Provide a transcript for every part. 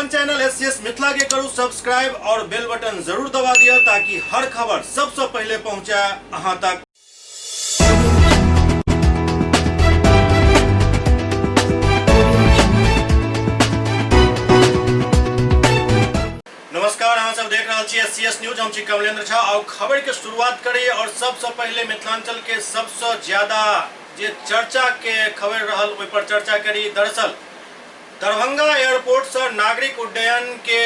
अपन channel S C S Mithila के करू सब्सक्राइब और बेल बटन जरूर दबा दिया ताकि हर खबर सबसे पहले पहुंचे अहां तक। नमस्कार, अहाँ सब देख रहल छी एस सी एस न्यूज। हम छी कमलेंद्र झा और खबर के शुरुआत करी और सबसे पहले मिथिलांचल के सबसे ज्यादा जे चर्चा के खबर रहल ओहि पर चर्चा करी। दरअसल दरभंगा एयरपोर्ट से नागरिक उड्डयन के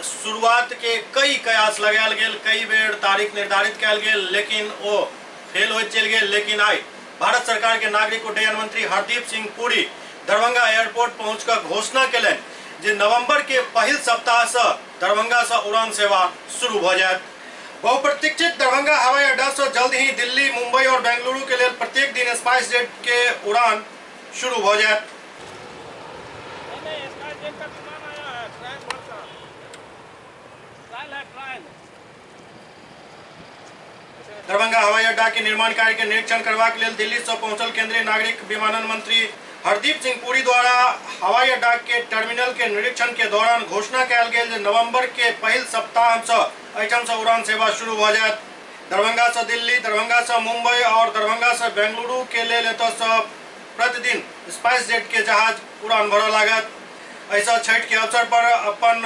शुरुआत के कई कयास लगायल गेल, कई बेर तारीख निर्धारित कयल गेल, लेकिन ओ फेल होइत चलि गेल। लेकिन आइ भारत सरकार के नागरिक उड्डयन मंत्री हरदीप सिंह पुरी दरभंगा एयरपोर्ट पहुंच कऽ घोषणा केलनि जे नवंबर के पहिल सप्ताह से दरभंगा से उड़ान सेवा शुरू भऽ जायत। बहुप्रतीक्षित दरभंगा हवाई अड्डा से जल्द ही दिल्ली, मुंबई और बेंगलुरु के लेल प्रत्येक दिन स्पाइस जेट के उड़ान शुरू भऽ जायत। दरभंगा हवाई अड्डा के निर्माण कार्य के निरीक्षण करबाक लेल दिल्ली से पहुंचल केंद्रीय नागरिक विमानन मंत्री हरदीप सिंह पुरी द्वारा हवाई अड्डा के टर्मिनल के निरीक्षण के दौरान घोषणा कयल गेल जे नवंबर के पहिल सप्ताह से एहिठाम से उड़ान सेवा शुरू भऽ जायत। दरभंगा से दिल्ली, दरभंगा से मुंबई और दरभंगा से बेंगलुरु के लेल एतय से प्रतिदिन स्पाइस जेट के जहाज उड़ान भरऽ लागत। एहिसँ छठि के अवसर पर अपन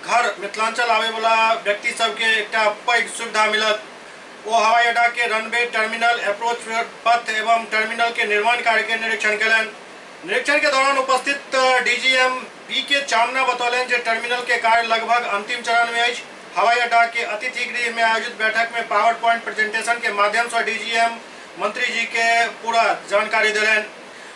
घर मिथिलांचल आबय वाला व्यक्ति सबके एकटा पैघ सुविधा मिलत। ओ हवाई अड्डा के रनवे, टर्मिनल, अप्रोच पथ एवं टर्मिनल के निर्माण कार्य के निरीक्षण केलनि। निरीक्षण के दौरान उपस्थित डीजीएम पी के चामना बतौलनि जे टर्मिनल के कार्य लगभग अंतिम चरण में अछि। हवाई अड्डा के अतिथि गृह में आयोजित बैठक में पावर पॉइंट प्रेजेंटेशन के माध्यम से डीजीएम मंत्री जी के पूरा जानकारी देलनि।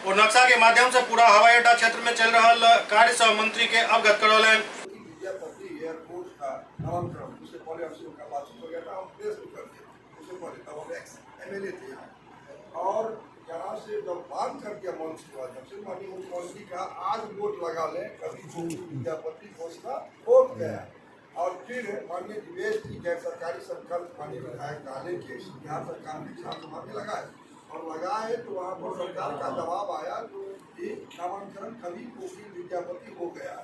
ओ नक्शा के माध्यम से पूरा हवाई अड्डा क्षेत्र में चल रहल कार्य से मंत्री के अवगत करौलनि। विद्यापति एयरपोर्ट का नामांकन उससे पहले हमसे उनका बातचीत हो गया था, हम प्रेस भी कर दिए उससे पहले, तब हम एक्स एमएलए थे यहाँ। और यहाँ से जब बात कर दिया मंच के माध्यम से माननीय मुख्यमंत्री का आज वोट लगा लें, कभी विद्यापति घोषणा हो गया। और फिर माननीय दिवेश जी गैर सरकारी संकल्प माननीय विधायक डाले के बिहार सरकार ने विधानसभा में लगाए और लगाए तो वहाँ पर सरकार का दबाव आया तो ये नामांकन कभी कोकिल विद्यापति हो गया,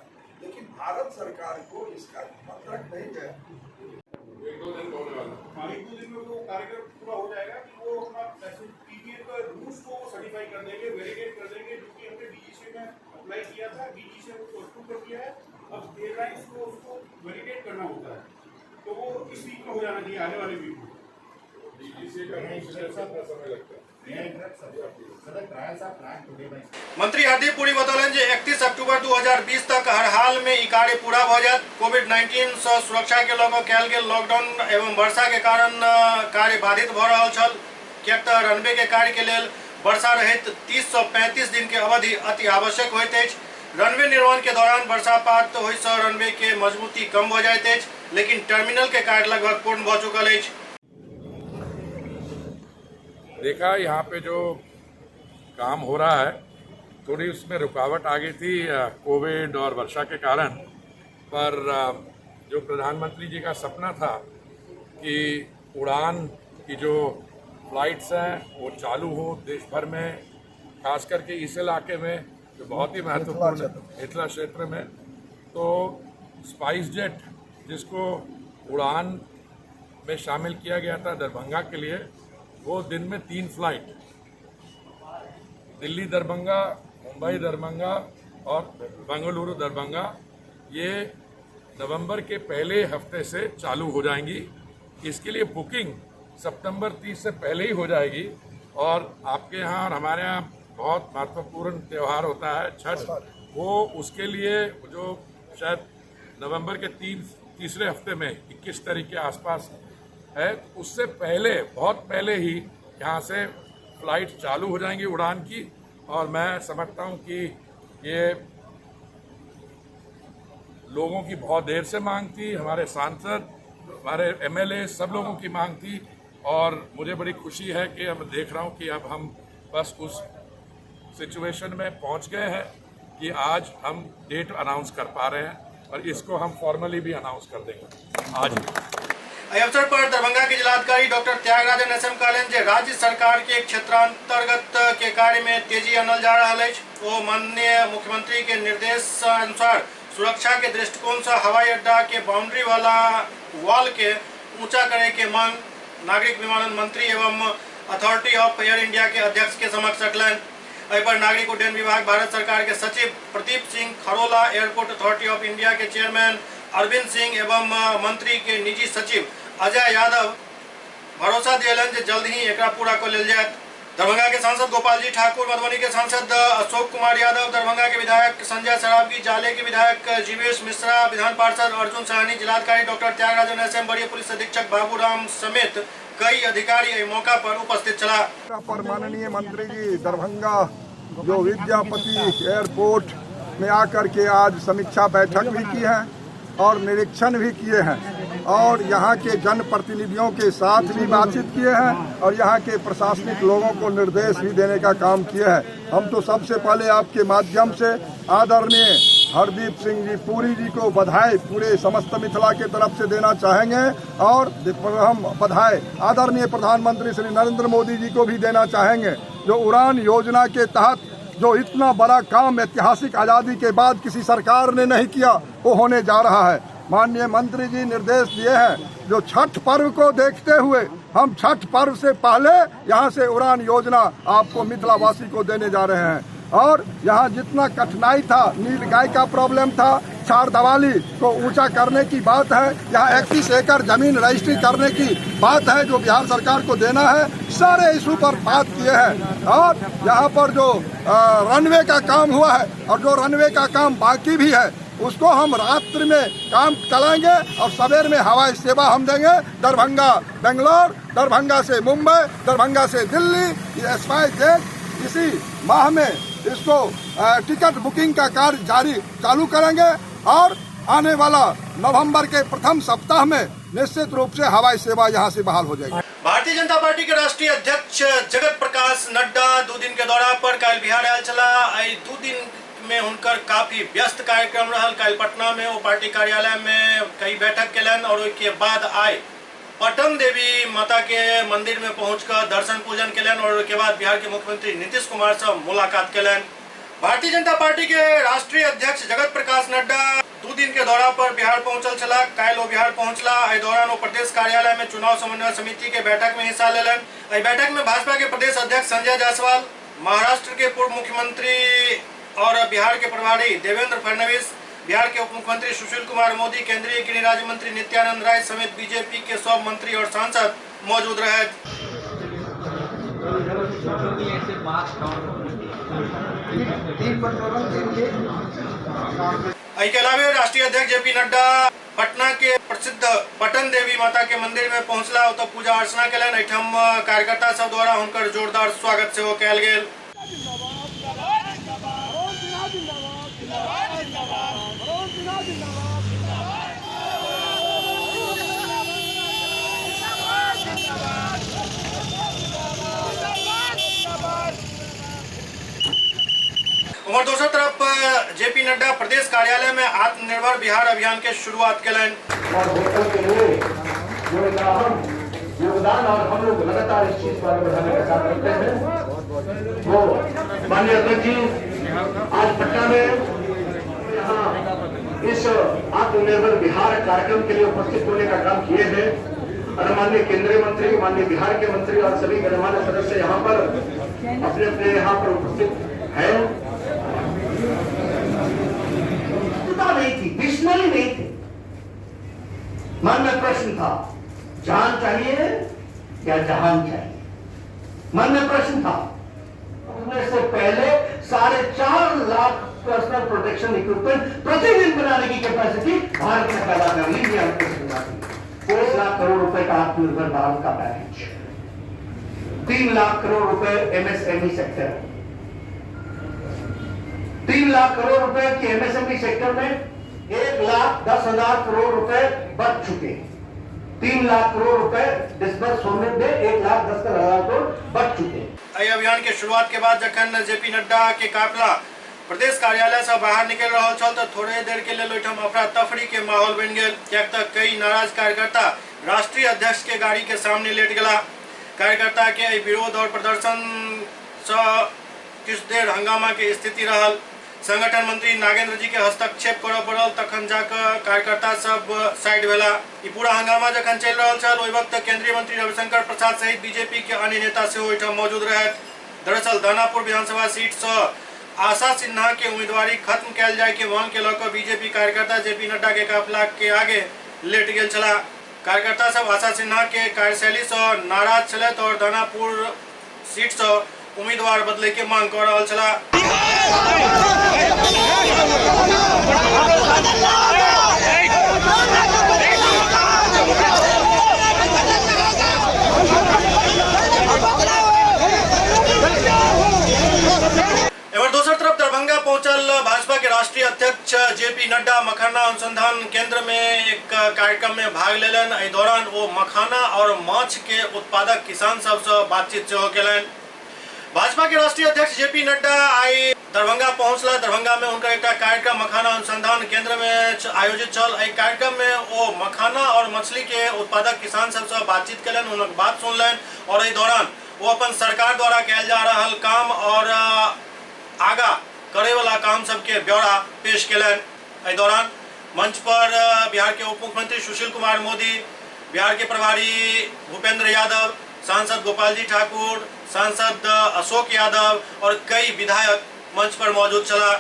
लेकिन भारत सरकार को इसका पत्रक नहीं गया। एक दो दिन होने वाला। हाँ, एक दो दिन में वो कार्यक्रम पूरा हो जाएगा कि वो अपना पीबीए का रूल्स को सर्टिफाई कर देंगे, वेलिडेट कर देंगे, जो कि हमने डीजीसीए में अप्लाई किया था, डीजीसीए को अप्रूव कर दिया है। अब एयरलाइंस को उसको वैलिडेट करना होता है, तो वो इस वीक में हो जाना चाहिए, आने वाले वीक में। डीजीसीए का प्रोसीजर कितना समय लगता है? मंत्री हरदीप पुरी बतौलनि जे 31 अक्टूबर 2020 तक हर हाल में ई कार्य पूरा भऽ जायत। कोविड-19 सँ सुरक्षा के लऽ कऽ कयल गेल लॉकडाउन एवं वर्षा के कारण कार्य बाधित भऽ रहल छल, किएक तऽ रनवे के कार्य के लेल वर्षा रहित 30 सँ 35 दिन के अवधि अति आवश्यक होइत अछि। रनवे निर्माण के दौरान वर्षापात होय सँ रनवे के मजबूती कम भऽ जाइत अछि, लेकिन टर्मिनल के कार्य लगभग पूर्ण भऽ चुकल अछि। देखा यहाँ पे जो काम हो रहा है, थोड़ी उसमें रुकावट आ गई थी कोविड और वर्षा के कारण, पर जो प्रधानमंत्री जी का सपना था कि उड़ान की जो फ्लाइट्स हैं वो चालू हो देश भर में, खास करके इस इलाके में जो बहुत ही महत्वपूर्ण है मिथिला क्षेत्र में, तो स्पाइस जेट जिसको उड़ान में शामिल किया गया था दरभंगा के लिए, वो दिन में 3 फ्लाइट दिल्ली दरभंगा, मुंबई दरभंगा और बेंगलुरु दरभंगा, ये नवंबर के पहले हफ्ते से चालू हो जाएंगी। इसके लिए बुकिंग सितंबर 30 से पहले ही हो जाएगी। और आपके यहाँ और हमारे यहाँ बहुत महत्वपूर्ण त्यौहार होता है छठ, वो उसके लिए जो शायद नवंबर के तीसरे हफ्ते में 21 तारीख के आसपास है, तो उससे पहले बहुत पहले ही यहाँ से फ्लाइट चालू हो जाएंगी उड़ान की। और मैं समझता हूँ कि ये लोगों की बहुत देर से मांग थी, हमारे सांसद, हमारे एमएलए, सब लोगों की मांग थी। और मुझे बड़ी खुशी है कि अब देख रहा हूँ कि अब हम बस उस सिचुएशन में पहुँच गए हैं कि आज हम डेट अनाउंस कर पा रहे हैं और इसको हम फॉर्मली भी अनाउंस कर देंगे आज ही। एहि अवसर पर दरभंगा के जिलाधिकारी डॉक्टर त्यागराजन एस एम कहलनि जे राज्य सरकार के क्षेत्रांतर्गत के कार्य में तेजी आनल जा रहल अछि। ओ माननीय मुख्यमंत्री के निर्देश अनुसार सुरक्षा के दृष्टिकोण से हवाई अड्डा के बाउंड्री वाला वॉल के ऊंचा करे के मांग नागरिक विमानन मंत्री एवं अथॉरिटी ऑफ एयर इंडिया के अध्यक्ष के समक्ष रखलनि। एहि पर नागरिक उड्डयन विभाग भारत सरकार के सचिव Pradeep Singh Kharola, airport authority of India के चेयरमैन अरविंद सिंह एवं मंत्री के निजी सचिव अजय यादव भरोसा दियलनि जे जल्द ही एकरा पूरा कऽ लेल जायत। दरभंगा के सांसद गोपाल जी ठाकुर, मधुबनी के सांसद अशोक कुमार यादव, दरभंगा के विधायक संजय सरावगी, जाले के विधायक जीवेश मिश्रा, विधान पार्षद अर्जुन सहनी, जिलाधिकारी डॉक्टर त्यागराजन एस एम, वरीय पुलिस अधीक्षक बाबूराम समेत कई अधिकारी एहि मौका पर उपस्थित छलाह। पर माननीय मंत्री जी दरभंगा जो विद्यापति एयरपोर्ट में आकर के आज समीक्षा बैठक भी की है और निरीक्षण भी किए हैं और यहाँ के जनप्रतिनिधियों के साथ भी बातचीत किए हैं और यहाँ के प्रशासनिक लोगों को निर्देश भी देने का काम किए हैं। हम तो सबसे पहले आपके माध्यम से आदरणीय हरदीप सिंह जी पुरी जी को बधाई पूरे समस्त मिथिला के तरफ से देना चाहेंगे और हम बधाई आदरणीय प्रधानमंत्री श्री नरेंद्र मोदी जी को भी देना चाहेंगे, जो उड़ान योजना के तहत जो इतना बड़ा काम ऐतिहासिक आज़ादी के बाद किसी सरकार ने नहीं किया वो होने जा रहा है। माननीय मंत्री जी निर्देश दिए हैं जो छठ पर्व को देखते हुए हम छठ पर्व से पहले यहाँ से उड़ान योजना आपको मिथिलावासी को देने जा रहे हैं। और यहाँ जितना कठिनाई था, नील गाय का प्रॉब्लम था, चार दवाली को ऊंचा करने की बात है, यहाँ 31 एकड़ जमीन रजिस्ट्री करने की बात है जो बिहार सरकार को देना है, सारे इशू पर बात किए हैं। और यहाँ पर जो रनवे का काम हुआ है और जो रनवे का काम बाकी भी है उसको हम रात्रि में काम चलाएंगे और सवेर में हवाई सेवा हम देंगे। दरभंगा बेंगलोर, दरभंगा से मुंबई, दरभंगा से दिल्ली, स्पाइस जेट इसी माह में इसको टिकट बुकिंग का कार्य जारी चालू करेंगे और आने वाला नवंबर के प्रथम सप्ताह में निश्चित रूप से हवाई सेवा यहाँ से बहाल हो जाएगी। भारतीय जनता पार्टी के राष्ट्रीय अध्यक्ष जगत प्रकाश नड्डा 2 दिन के दौरा पर काल्हि बिहार आयल छलाह। एहि 2 दिन में हुनकर काफी व्यस्त कार्यक्रम रहल। काल्हि पटना में वो पार्टी कार्यालय में कई बैठक केलनि और ओहिके बाद आइ पटन देवी माता के मंदिर में पहुंचकर दर्शन पूजन केलनि और ओहिके बाद बिहार के मुख्यमंत्री नीतीश कुमार से मुलाकात केलनि। भारतीय जनता पार्टी के राष्ट्रीय अध्यक्ष जगत प्रकाश नड्डा 2 दिन के दौरा पर बिहार पहुंचल छलाह। काल्हि ओ बिहार पहुंचला। एहि दौरान ओ प्रदेश कार्यालय में चुनाव समन्वय समिति के बैठक में हिस्सा लेलनि। एहि बैठक में भाजपा के प्रदेश अध्यक्ष संजय जायसवाल, महाराष्ट्र के पूर्व मुख्यमंत्री और बिहार के प्रभारी देवेंद्र फडणवीस, बिहार के उप मुख्यमंत्री सुशील कुमार मोदी, केंद्रीय गृह राज्य मंत्री नित्यानंद राय समेत बीजेपी के 100 मंत्री और सांसद मौजूद रहे। एहि के अलावे राष्ट्रीय अध्यक्ष जेपी नड्डा पटना के प्रसिद्ध पटन देवी माता के मंदिर में पहुंचला, ओतऽ पूजा अर्चना केलनि। एहिठाम कार्यकर्ता सब द्वारा हुनकर जोरदार स्वागत सेहो कयल गेल। उम्हर दोसर तरफ जेपी नड्डा प्रदेश कार्यालय में आत्मनिर्भर बिहार अभियान के शुरुआत केलनि। और होटल के लिए जो एक अहम योगदान और हम लोग लगातार इस चीज को आगे बढ़ाने का काम करते हैं, वो माननीय अध्यक्ष जी आज पटना में यहाँ इस आत्मनिर्भर बिहार कार्यक्रम के लिए उपस्थित होने का काम किए हैं और माननीय केंद्रीय मंत्री, माननीय बिहार के मंत्री और सभी गणमान्य सदस्य यहाँ पर अपने अपने यहाँ पर उपस्थित हैं। नहीं थी, विजनरी नहीं थे। मन में प्रश्न था, जान चाहिए या जहान चाहिए? मन में प्रश्न था। उसमें से पहले 4.5 लाख पर्सनल प्रोटेक्शन इक्विपमेंट प्रतिदिन बनाने की कैपेसिटी भारत ने पैदा कर ली। 1 लाख करोड़ रुपए का आत्मनिर्भर भारत का पैकेज, 3 लाख करोड़ रुपए एमएसएमई सेक्टर, 3 लाख करोड़ रुपए की एमएसएमई सेक्टर में 1,10,000 करोड़ रुपए बच चुके। 3 लाख करोड़ रुपए डिस्बर्स होने में 1,10,000 करोड़ बच चुके। एहि अभियान के शुरुआत के बाद जखन जेपी नड्डा के काफिला प्रदेश कार्यालय से बाहर निकल रहा छल तो थोड़े देर के लिए ओहिठाम अफरा तफरी के माहौल बनि गेल, किएक तऽ कई नाराज कार्यकर्ता राष्ट्रीय अध्यक्ष के गाड़ी के सामने लेट गेला। कार्यकर्ता के एहि विरोध और प्रदर्शन से किछु देर हंगामा के स्थिति रहल। संगठन मंत्री नागेंद्र जी के हस्तक्षेप करऽ पड़ल, तखन जाकऽ कार्यकर्ता सब साइड भेला। ई पूरा हंगामा जखन चलि रहल छल ओहि वक्त केंद्रीय मंत्री रविशंकर प्रसाद सहित बीजेपी के अन्य नेता सेहो ओहिठाम मौजूद रहथि। दरअसल दानापुर विधानसभा सीट सँ आशा सिन्हा के उम्मीदवारी खत्म कयल जाय के मांग के लऽ कऽ बीजेपी कार्यकर्ता जेपी नड्डा के काफिला के आगे लेट गेल छलाह। कार्यकर्ता सब आशा सिन्हा के कार्यशैली सँ नाराज छलथि और दानापुर सीट सँ उम्मीदवार बदले के मांग कऽ रहल छलाह। एम्हर दोसर तरफ दरभंगा पहुंचल भाजपा के राष्ट्रीय अध्यक्ष जेपी नड्डा मखाना अनुसंधान केंद्र में एक कार्यक्रम में भाग लेलनि। एहि दौरान ओ मखाना और माछ के उत्पादक किसान सब से बातचीत सेहो केलनि। भाजपा के राष्ट्रीय अध्यक्ष जेपी नड्डा आइ दरभंगा पहुंचला। दरभंगा में हुनकर एकटा कार्यक्रम मखाना अनुसंधान केंद्र में आयोजित छल। एहि कार्यक्रम में ओ मखाना और मछली के उत्पादक किसान सब से बातचीत केलनि, हुनक बात सुनलनि और एहि दौरान ओ अपन सरकार द्वारा कयल जा रहल काम और आगा करे वाला काम सबके ब्यौरा पेश केलनि। एहि दौरान मंच पर बिहार के उप मुख्यमंत्री सुशील कुमार मोदी, बिहार के प्रभारी भूपेंद्र यादव, सांसद गोपाल जी ठाकुर, सांसद अशोक यादव और कई विधायक मंच पर मौजूद छला।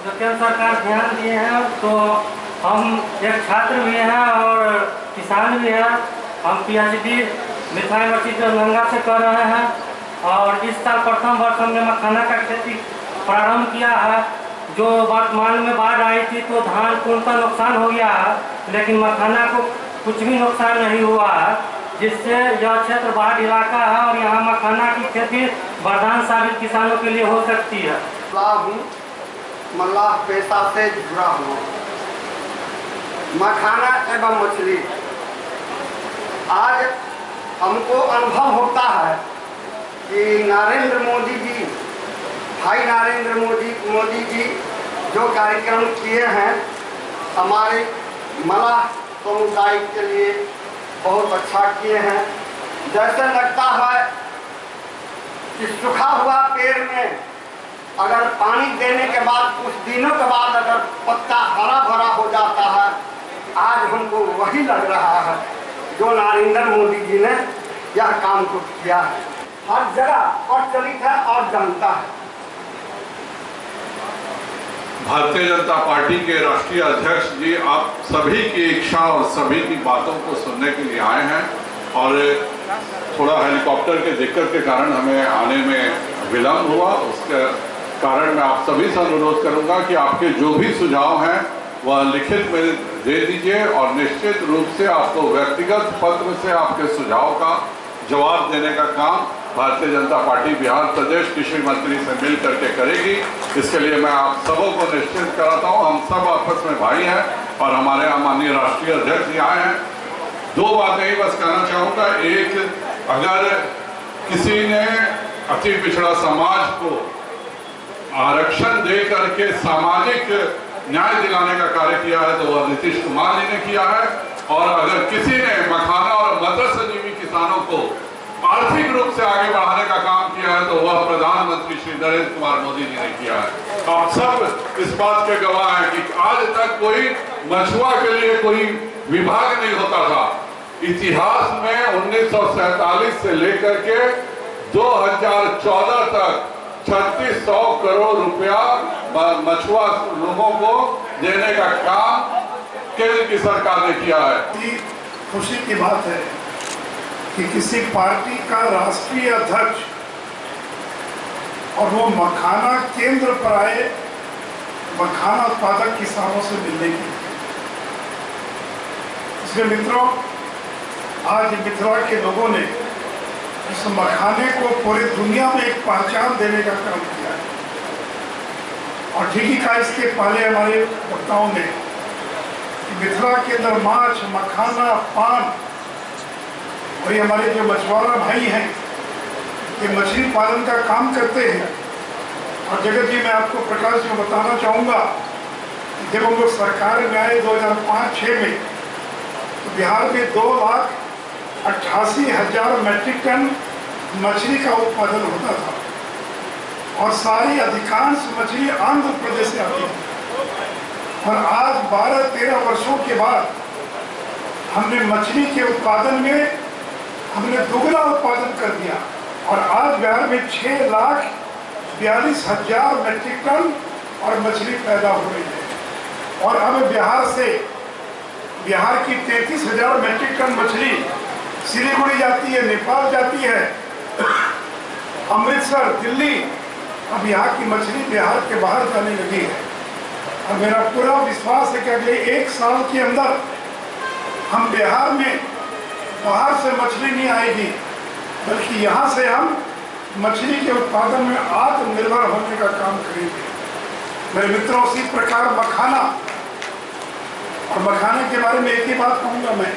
जो केंद्र सरकार ध्यान दिए हैं तो हम एक छात्र भी हैं और किसान भी हैं। हम PhD Mithila university Darbhanga से कर रहे हैं और इस साल प्रथम वर्ष हमने मखाना का खेती प्रारंभ किया है। जो वर्तमान में बाढ़ आई थी तो धान पूर्णतः नुकसान हो गया है, लेकिन मखाना को कुछ भी नुकसान नहीं हुआ है, जिससे यह क्षेत्र बाढ़ इलाका है और यहाँ मखाना की खेती वरदान साबित किसानों के लिए हो सकती है। हूँ, मल्लाह पेशा से जुड़ा हुआ, मखाना एवं मछली। आज हमको अनुभव होता है कि नरेंद्र मोदी जी, भाई नरेंद्र मोदी जी जो कार्यक्रम किए हैं हमारे मल्लाह समुदाय के लिए बहुत अच्छा किए हैं। जैसे लगता है कि सूखा हुआ पेड़ में अगर पानी देने के बाद कुछ दिनों के बाद अगर पत्ता हरा भरा हो जाता है, आज हमको वही लग रहा है जो नरेंद्र मोदी जी ने यह काम को किया है। हर जगह प्रचलित है और जानता है। भारतीय जनता पार्टी के राष्ट्रीय अध्यक्ष जी आप सभी की इच्छा और सभी की बातों को सुनने के लिए आए हैं और थोड़ा हेलीकॉप्टर के दिक्कत के कारण हमें आने में विलम्ब हुआ। उसके कारण मैं आप सभी से अनुरोध करूंगा कि आपके जो भी सुझाव हैं वह लिखित में दे दीजिए और निश्चित रूप से आपको व्यक्तिगत पत्र से आपके सुझाव का जवाब देने का काम भारतीय जनता पार्टी बिहार प्रदेश कृषि मंत्री से मिल करके करेगी। इसके लिए मैं आप सबों को निश्चित कराता हूं, हम सब आपस में भाई हैं और हमारे यहाँ माननीय राष्ट्रीय अध्यक्ष जी आए हैं। दो बातें ही बस कहना चाहूँगा। एक, अगर किसी ने अति पिछड़ा समाज को आरक्षण दे करके सामाजिक न्याय दिलाने का कार्य किया है तो वह नीतीश कुमार जी ने किया है। और अगर किसी ने मखाना और मत्स्यजीवी किसानों को आर्थिक रूप से आगे बढ़ाने का काम किया है तो वह प्रधानमंत्री श्री नरेंद्र कुमार मोदी जी ने किया है। आप सब इस बात के गवाह हैं कि आज तक कोई मछुआ के लिए कोई विभाग नहीं होता था। इतिहास में 1947 से लेकर के 2014 तक 3600 करोड़ रुपया मछुआ लोगों को देने का काम केंद्र की सरकार ने किया है। खुशी की बात है कि किसी पार्टी का राष्ट्रीय अध्यक्ष और वो मखाना केंद्र पर आए मखाना उत्पादक किसानों से मिलने के लिए। इसलिए मित्रों, आज मिथिला के लोगों ने इस मखाने को पूरी दुनिया में एक पहचान देने का काम किया है। और ठीक ही कहा इसके पहले हमारे वक्ताओं ने कि मिथिला के अंदर माछ, मखाना, पान और ये हमारे जो मछुआरा भाई हैं, ये मछली पालन का काम करते हैं। और जगत जी, मैं आपको प्रकाश जी बताना चाहूँगा, जब हम लोग सरकार में आए 2005-06 में, तो बिहार में 2,88,000 मैट्रिक टन मछली का उत्पादन होता था और सारी अधिकांश मछली आंध्र प्रदेश से आती थी। और आज 12-13 वर्षों के बाद हमने मछली के उत्पादन में हमने दुगना उत्पादन कर दिया और आज बिहार में 6,42,000 मैट्रिक टन और मछली पैदा हो रही है। और अब बिहार से बिहार की 33,000 मैट्रिक टन मछली सिलीगुड़ी जाती है, नेपाल जाती है, अमृतसर, दिल्ली। अब यहाँ की मछली बिहार के बाहर जाने लगी है। और मेरा पूरा विश्वास है कि अगले 1 साल के अंदर हम बिहार में बाहर से मछली नहीं आएगी, बल्कि यहाँ से हम मछली के उत्पादन में आत्मनिर्भर होने का काम करेंगे। मेरे मित्रों, उसी प्रकार मखाना, और मखाने के बारे में एक ही बात कहूँगा मैं,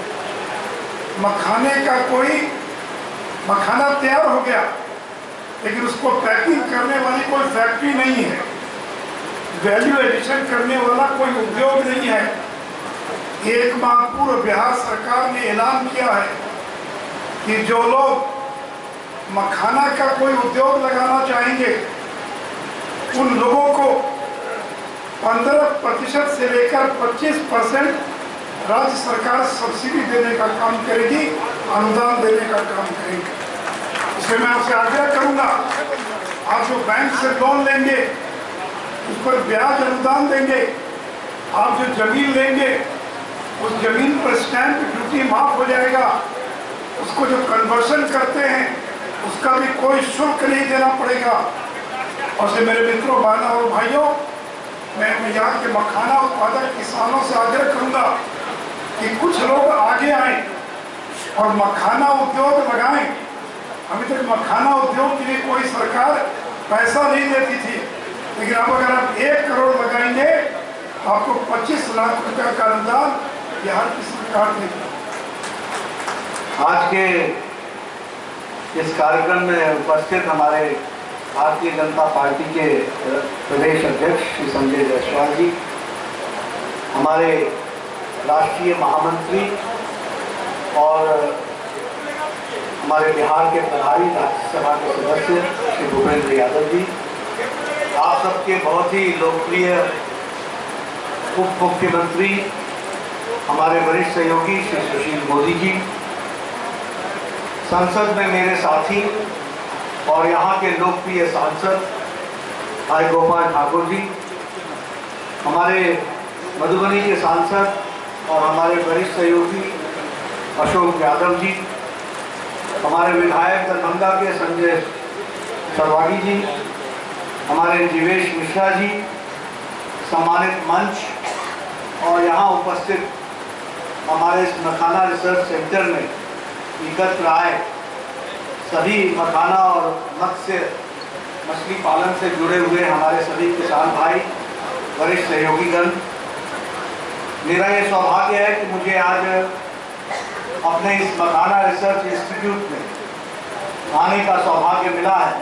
मखाने का कोई मखाना तैयार हो गया लेकिन उसको पैकिंग करने वाली कोई फैक्ट्री नहीं है, वैल्यू एडिशन करने वाला कोई उद्योग नहीं है। 1 माह पूर्व बिहार सरकार ने ऐलान किया है कि जो लोग मखाना का कोई उद्योग लगाना चाहेंगे उन लोगों को 15% से लेकर 25% राज्य सरकार सब्सिडी देने का काम करेगी, अनुदान देने का काम करेगी। इसलिए मैं आपसे आग्रह करूंगा, आप जो बैंक से लोन लेंगे उस पर ब्याज अनुदान देंगे, आप जो जमीन लेंगे उस जमीन पर स्टैंप ड्यूटी माफ हो जाएगा, उसको जो कन्वर्सन करते हैं उसका भी कोई शुल्क नहीं देना पड़ेगा। और से मेरे मित्रों, बहनों और भाइयों, मैं यहाँ के मखाना उत्पादक किसानों से आग्रह करूँगा कि कुछ लोग आगे आएँ और मखाना उद्योग लगाएं। अभी तक मखाना उद्योग के लिए कोई सरकार पैसा नहीं देती थी, लेकिन अब अगर आप 1 करोड़ लगाएंगे तो आपको 25 लाख रुपये का अनुदान बिहार की सरकार देगी। आज के इस कार्यक्रम में उपस्थित हमारे भारतीय जनता पार्टी के प्रदेश अध्यक्ष श्री संजय जायसवाल जी, हमारे राष्ट्रीय महामंत्री और हमारे बिहार के प्रभारी राज्यसभा के सदस्य श्री भूपेंद्र यादव जी, आप सबके बहुत ही लोकप्रिय उप मुख्यमंत्री हमारे वरिष्ठ सहयोगी श्री सुशील मोदी जी, संसद में मेरे साथी और यहाँ के लोकप्रिय सांसद भाई गोपाल ठाकुर जी, हमारे मधुबनी के सांसद और हमारे वरिष्ठ सहयोगी अशोक यादव जी, हमारे विधायक दरभंगा के संजय सरवागी जी, हमारे जीवेश मिश्रा जी, सम्मानित मंच और यहाँ उपस्थित हमारे इस मखाना रिसर्च सेंटर में एकत्र आए सभी मखाना और मत्स्य मछली पालन से जुड़े हुए हमारे सभी किसान भाई, वरिष्ठ सहयोगीगण, मेरा ये सौभाग्य है कि मुझे आज अपने इस मखाना रिसर्च इंस्टीट्यूट में आने का सौभाग्य मिला है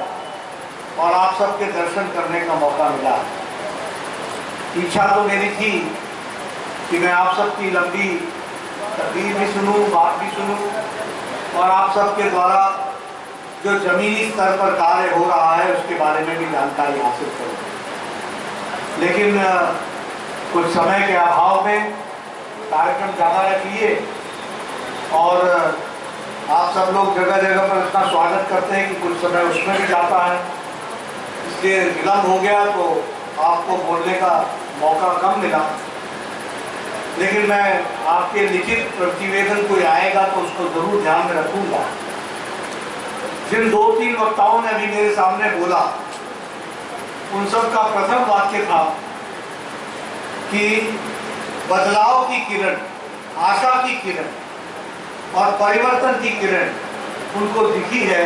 और आप सबके दर्शन करने का मौका मिला है। इच्छा तो मेरी थी कि मैं आप सबकी लंबी तकरीर भी सुनूं, बात भी सुनूं और आप सबके द्वारा जो ज़मीनी स्तर पर कार्य हो रहा है उसके बारे में भी जानकारी हासिल करूं, लेकिन कुछ समय के अभाव में कार्यक्रम ज़्यादा रख लिए और आप सब लोग जगह जगह पर इतना स्वागत करते हैं कि कुछ समय उसमें भी जाता है, इसलिए विलम्ब हो गया तो आपको बोलने का मौका कम मिला। लेकिन मैं आपके लिखित प्रतिवेदन कोई आएगा तो उसको ज़रूर ध्यान में रखूँगा। जिन 2-3 वक्ताओं ने अभी मेरे सामने बोला उन सब का प्रथम वाक्य था कि बदलाव की किरण, आशा की किरण और परिवर्तन की किरण उनको दिखी है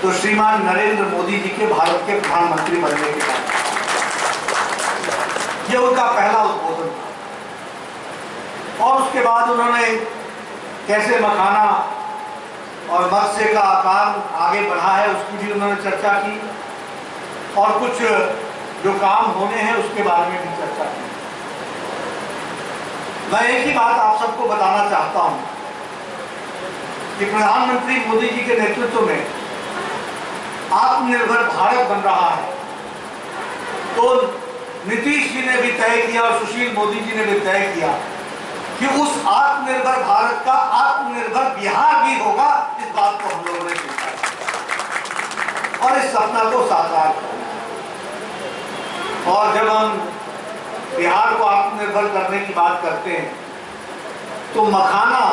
तो श्रीमान नरेंद्र मोदी जी के भारत के प्रधानमंत्री बनने के बाद। ये उनका पहला उद्बोधन था। और उसके बाद उन्होंने कैसे मखाना और मत्स्य का काम आगे बढ़ा है उसकी भी उन्होंने चर्चा की और कुछ जो काम होने हैं उसके बारे में भी चर्चा की। मैं एक ही बात आप सबको बताना चाहता हूं कि प्रधानमंत्री मोदी जी के नेतृत्व में आत्मनिर्भर भारत बन रहा है, तो नीतीश जी ने भी तय किया और सुशील मोदी जी ने भी तय किया कि उस आत्मनिर्भर भारत का आत्मनिर्भर बिहार भी होगा। इस बात को हम लोगों ने स्वीकार किया और इस सपना को साकार किया। और जब हम बिहार को आत्मनिर्भर करने की बात करते हैं तो मखाना,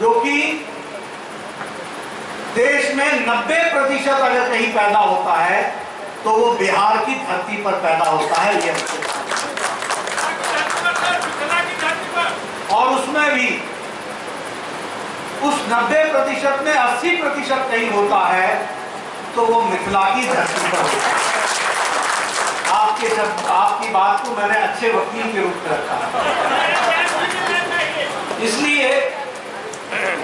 जो कि देश में 90% अगर कहीं पैदा होता है तो वो बिहार की धरती पर पैदा होता है, ये और उसमें भी उस 90% में 80% कहीं होता है तो वो मिथिला की धरती पर होता है। आपके शब्द, आपकी बात को मैंने अच्छे वकील के रूप में रखा है, इसलिए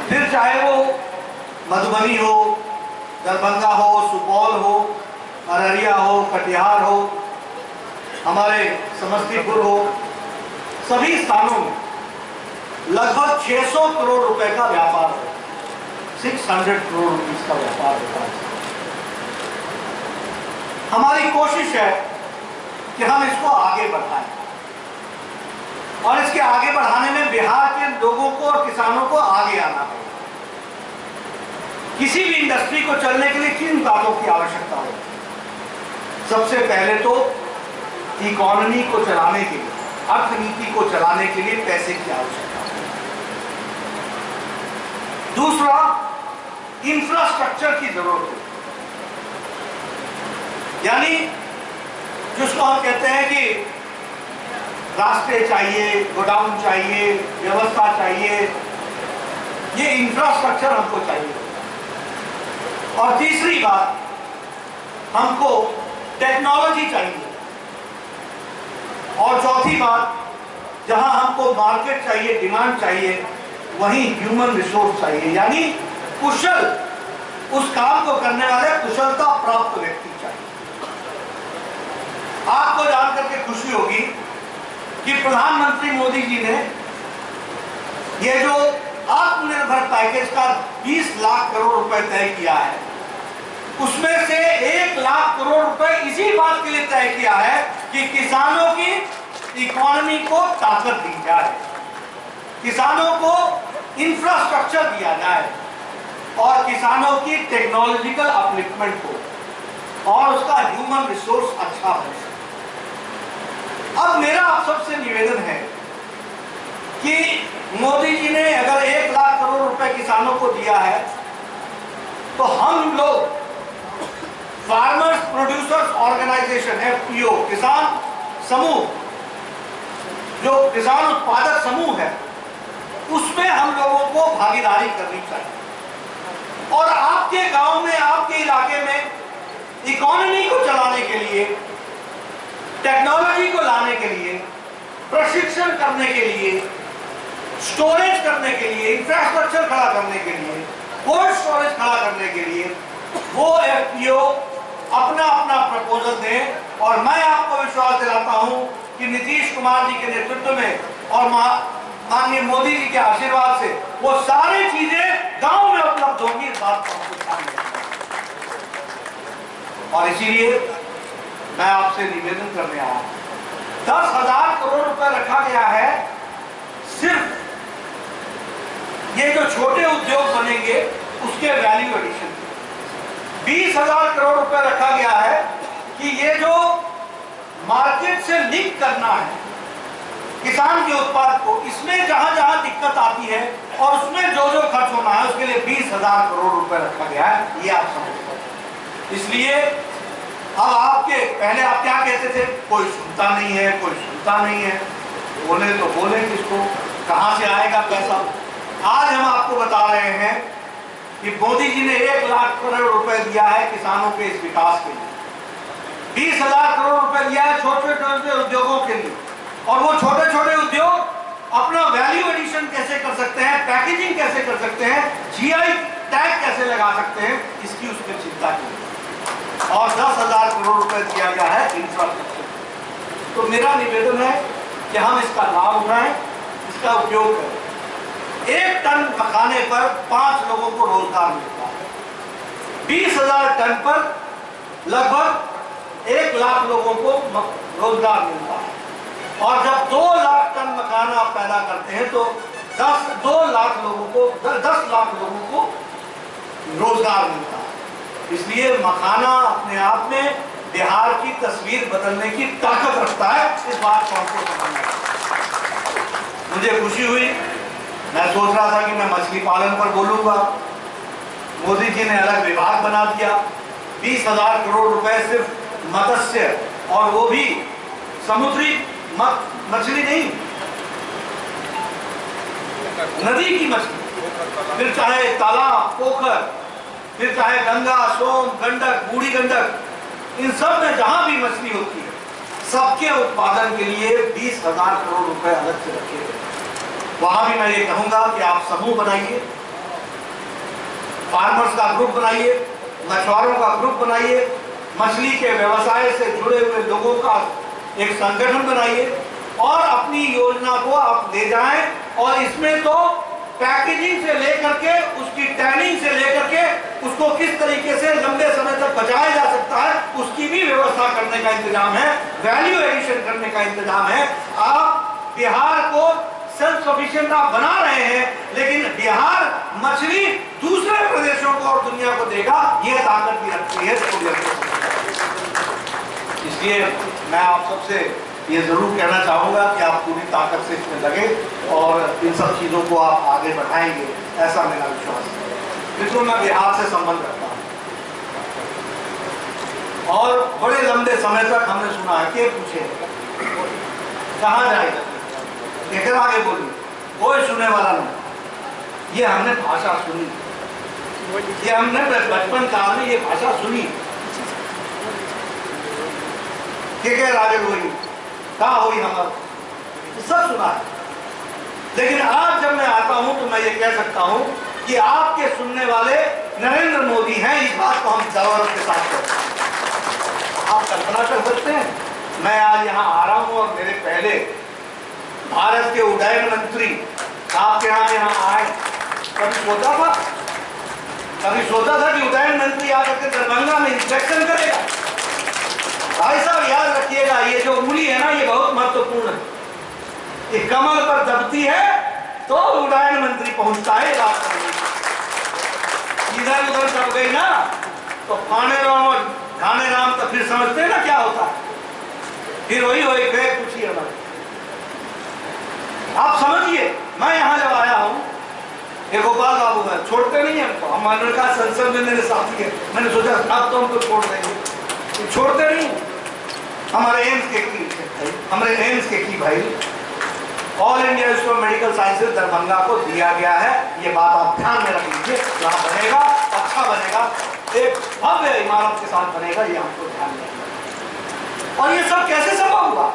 फिर चाहे वो मधुबनी हो, दरभंगा हो, सुपौल हो, अररिया हो, कटिहार हो, हमारे समस्तीपुर हो, सभी स्थानों में लगभग 600 करोड़ रुपए का व्यापार होता है। 600 करोड़ रुपीस का व्यापार होता है। हमारी कोशिश है कि हम इसको आगे बढ़ाएं और इसके आगे बढ़ाने में बिहार के लोगों को और किसानों को आगे आना पड़ेगा। किसी भी इंडस्ट्री को चलने के लिए किन बातों की आवश्यकता होती है? सबसे पहले तो इकोनॉमी को चलाने के लिए, अर्थनीति को चलाने के लिए पैसे की आवश्यकता होती है। दूसरा, इंफ्रास्ट्रक्चर की जरूरत होती है, यानी जिसको हम कहते हैं कि रास्ते चाहिए, गोडाउन चाहिए, व्यवस्था चाहिए, ये इंफ्रास्ट्रक्चर हमको चाहिए। और तीसरी बात, हमको टेक्नोलॉजी चाहिए। और चौथी बात, जहां हमको मार्केट चाहिए, डिमांड चाहिए, वहीं ह्यूमन रिसोर्स चाहिए, यानी कुशल, उस काम को करने वाले कुशलता प्राप्त व्यक्ति चाहिए। आपको जान करके खुशी होगी कि प्रधानमंत्री मोदी जी ने ये जो आत्मनिर्भर पैकेज का 20 लाख करोड़ रुपए तय किया है, उसमें से 1 लाख करोड़ रुपए इसी बात के लिए तय किया है कि किसानों की इकोनॉमी को ताकत दी जाए, किसानों को इंफ्रास्ट्रक्चर दिया जाए और किसानों की टेक्नोलॉजिकल अपलिफ्टमेंट हो और उसका ह्यूमन रिसोर्स अच्छा बने। अब मेरा आप सबसे निवेदन है कि मोदी जी ने अगर 1 लाख करोड़ रुपए किसानों को दिया है तो हम लोग फार्मर्स प्रोड्यूसर्स ऑर्गेनाइजेशन FPO, किसान समूह, जो किसान उत्पादक समूह है, उसमें हम लोगों को भागीदारी करनी चाहिए। और आपके गांव में, आपके इलाके में इकोनॉमी को चलाने के लिए, टेक्नोलॉजी को लाने के लिए, प्रशिक्षण करने के लिए, स्टोरेज करने के लिए, इंफ्रास्ट्रक्चर खड़ा करने के लिए, कोल्ड स्टोरेज खड़ा करने के लिए वो FPO अपना अपना प्रपोजल दें। और मैं आपको विश्वास दिलाता हूं कि नीतीश कुमार जी के नेतृत्व में और माननीय मोदी जी के आशीर्वाद से वो सारी चीजें गांव में उपलब्ध होंगी, इस बात को हमको ध्यान रखना है। और इसीलिए मैं आपसे निवेदन करने आया हूं, 10,000 करोड़ रुपए रखा गया है सिर्फ ये जो छोटे उद्योग बनेंगे उसके वैल्यू एडिशन। 20,000 करोड़ रुपए रखा गया है कि ये जो मार्केट से लिंक करना है किसान के उत्पाद को, इसमें जहां जहां दिक्कत आती है और उसमें जो जो खर्च होना है उसके लिए 20,000 करोड़ रुपए रखा गया है, ये आप समझ सकते हैं। इसलिए अब आपके, पहले आप क्या कहते थे, कोई सुनता नहीं है, कोई सुनता नहीं है, बोले तो बोले किसको, कहां से आएगा पैसा। आज हम आपको बता रहे हैं कि मोदी जी ने 1 लाख करोड़ रुपए दिया है किसानों के इस विकास के लिए, 20,000 करोड़ रुपए दिया है छोटे छोटे उद्योगों के लिए, और वो छोटे छोटे उद्योग अपना वैल्यू एडिशन कैसे कर सकते हैं, पैकेजिंग कैसे कर सकते हैं, जीआई टैग कैसे लगा सकते हैं, इसकी उसमें चिंता की। और 10,000 करोड़ रुपए दिया गया है इंफ्रास्ट्रक्चर। तो मेरा निवेदन है कि हम इसका लाभ उठाएं, इसका उपयोग करें। 1 टन मखाने पर 5 लोगों को रोजगार मिलता है, 20,000 टन पर लगभग 1 लाख लोगों को रोजगार मिलता है। और जब 2 लाख टन मखाना आप पैदा करते हैं तो 10 लाख लोगों को रोजगार मिलता है। इसलिए मखाना अपने आप में बिहार की तस्वीर बदलने की ताकत रखता है। इस बात को हमको समझना है। मुझे खुशी हुई, मैं सोच रहा था कि मैं मछली पालन पर बोलूँगा, मोदी जी ने अलग विभाग बना दिया। 20,000 करोड़ रुपए सिर्फ मत्स्य, और वो भी समुद्री मछली नहीं, नदी की मछली, फिर चाहे तालाब, पोखर, फिर चाहे गंगा, सोम, गंडक, बूढ़ी गंडक, इन सब में जहां भी मछली होती है सबके उत्पादन के लिए 20,000 करोड़ रुपए अलग से रखे गए। वहां भी मैं ये कहूंगा कि आप समूह बनाइए, फार्मर्स का ग्रुप बनाइए, मछुआरों का ग्रुप बनाइए, मछली के व्यवसाय से जुड़े हुए लोगों का एक संगठन बनाइए और अपनी योजना को आप ले जाएं। और इसमें तो पैकेजिंग से लेकर के, उसकी टैनिंग से लेकर के, उसको किस तरीके से लंबे समय तक बचाया जा सकता है उसकी भी व्यवस्था करने का इंतजाम है, वैल्यू एडिशन करने का इंतजाम है। आप बिहार को सेल्फ सफिशिएंट आप बना रहे हैं, लेकिन बिहार मछली दूसरे प्रदेशों को और दुनिया को देगा, यह ताकत भी रखती है। इसलिए मैं आप सबसे ये ज़रूर कहना चाहूँगा कि आप पूरी ताकत से इसमें लगे और इन सब चीज़ों को आप आगे बढ़ाएंगे, ऐसा मेरा विश्वास है। बिल्कुल, मैं बिहार से संबंध रखता हूँ और बड़े लंबे समय तक हमने सुना है कि पूछे कहाँ जाएगा, लेकर आगे बोली, कोई सुनने वाला नहीं। ये हमने भाषा सुनी, ये हमने बचपन काल में ये भाषा सुनी। के राजे हुई कहा हुई हमारा सब सुना है। लेकिन आज जब मैं आता हूं तो मैं ये कह सकता हूं कि आपके सुनने वाले नरेंद्र मोदी हैं। इस बात को हम गौरव के साथ कहते हैं। आप कल्पना कर सकते हैं, मैं आज यहाँ आ रहा हूं और मेरे पहले भारत के उड्डयन मंत्री आपके यहाँ आए। कभी सोचा था कि उड्डयन मंत्री आकर के दरभंगा में इंस्पेक्शन करेगा? भाई साहब याद रखिएगा, ये जो उंगली है ना, ये बहुत महत्वपूर्ण है। ये कमल पर दबती है तो उड्डयन मंत्री पहुंचता है। इधर उधर दब गई ना तो फाने राम और घाने राम, तो फिर समझते हैं ना क्या होता है। फिर वही वही गए पूछिए हमारे। आप समझिए, मैं यहाँ जब आया हूँ, ये गोपाल बाबू है, छोड़ते नहीं हमको। हम कहा संसद में मेरे साथी है, मैंने सोचा अब तो हमको छोड़ देंगे, छोड़ते नहीं। हमारे एम्स के की, हमारे एम्स के की भाई All India Institute of Medical Sciences Darbhanga को दिया गया है। ये बात आप ध्यान में रख लीजिए, यहाँ बनेगा, अच्छा बनेगा, एक भव्य इमारत के साथ बनेगा, ये हमको ध्यान में रखना। और ये सब कैसे संभव हुआ?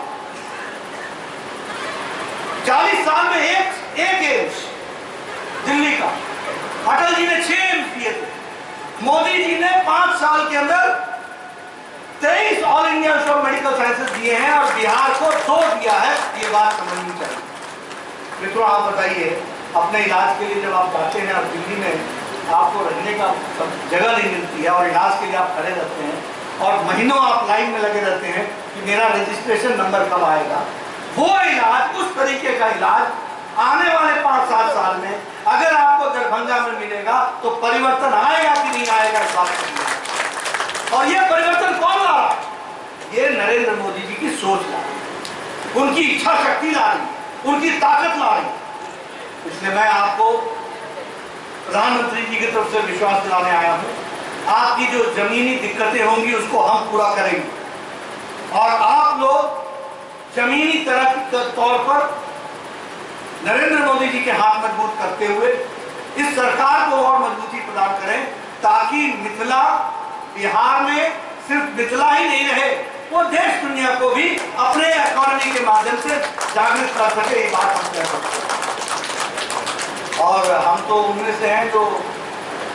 40 साल में एक एम्स दिल्ली का, अटल जी ने 6 एम्स दिए थे, मोदी जी ने 5 साल के अंदर 23 All India Institute of Medical Sciences दिए हैं और बिहार को 2 दिया है। ये बात समझनी चाहिए। मित्रों, आप बताइए, अपने इलाज के लिए जब आप जाते हैं और दिल्ली में आपको रहने का जगह नहीं मिलती है और इलाज के लिए आप खड़े रहते हैं और महीनों आप लाइन में लगे रहते हैं कि मेरा रजिस्ट्रेशन नंबर कब आएगा, वो इलाज, उस तरीके का इलाज आने वाले 5-7 साल में अगर आपको दरभंगा में मिलेगा तो परिवर्तन आएगा कि नहीं आएगा, इस बात को। और ये परिवर्तन कौन ला रहा है? ये नरेंद्र मोदी जी की सोच ला रही है, उनकी इच्छा शक्ति ला रही है, उनकी ताकत ला रही है। इसलिए मैं आपको प्रधानमंत्री जी की तरफ से विश्वास दिलाने आया हूं, आपकी जो जमीनी दिक्कतें होंगी उसको हम पूरा करेंगे और आप लोग जमीनी तरह के तौर पर नरेंद्र मोदी जी के हाथ मजबूत करते हुए इस सरकार को और मजबूती प्रदान करें, ताकि मिथिला बिहार में सिर्फ मिथिला ही नहीं रहे, वो देश दुनिया को भी अपने इकोनॉमी के माध्यम से जागृत कर सके, ये बात हम कह सकते हैं। और हम तो उनमें से हैं जो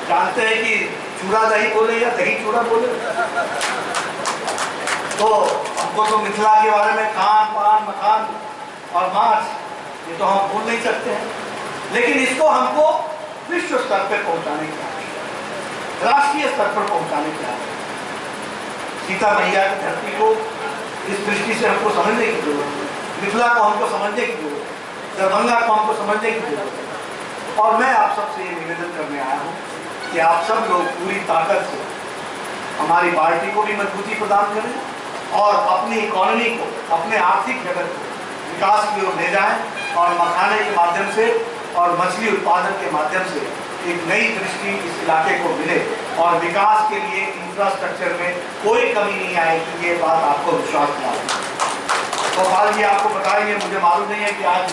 जानते हैं कि चूड़ा दही बोले या दही चूड़ा बोले, तो हमको तो मिथिला के बारे में खान पान मखान और मांस ये तो हम भूल नहीं सकते हैं, लेकिन इसको हमको विश्व स्तर पर पहुंचाने की आवश्यकता, राष्ट्रीय स्तर पर पहुंचाने की आवश्यकता। सीता मैया की धरती को इस दृष्टि से हमको समझने की जरूरत है, मिथिला को हमको समझने की जरूरत है, दरभंगा को हमको समझने की जरूरत है। और मैं आप सबसे ये निवेदन करने आया हूँ कि आप सब लोग पूरी ताकत से हमारी पार्टी को भी मजबूती प्रदान करें और अपनी इकोनॉमी को, अपने आर्थिक जगत को विकास की ओर ले जाएं और मखाने के माध्यम से और मछली उत्पादन के माध्यम से एक नई दृष्टि इस इलाके को मिले और विकास के लिए इंफ्रास्ट्रक्चर में कोई कमी नहीं आएगी, ये बात आपको विश्वास दिलाती है। गोपाल जी आपको बताएंगे, मुझे मालूम नहीं है कि आज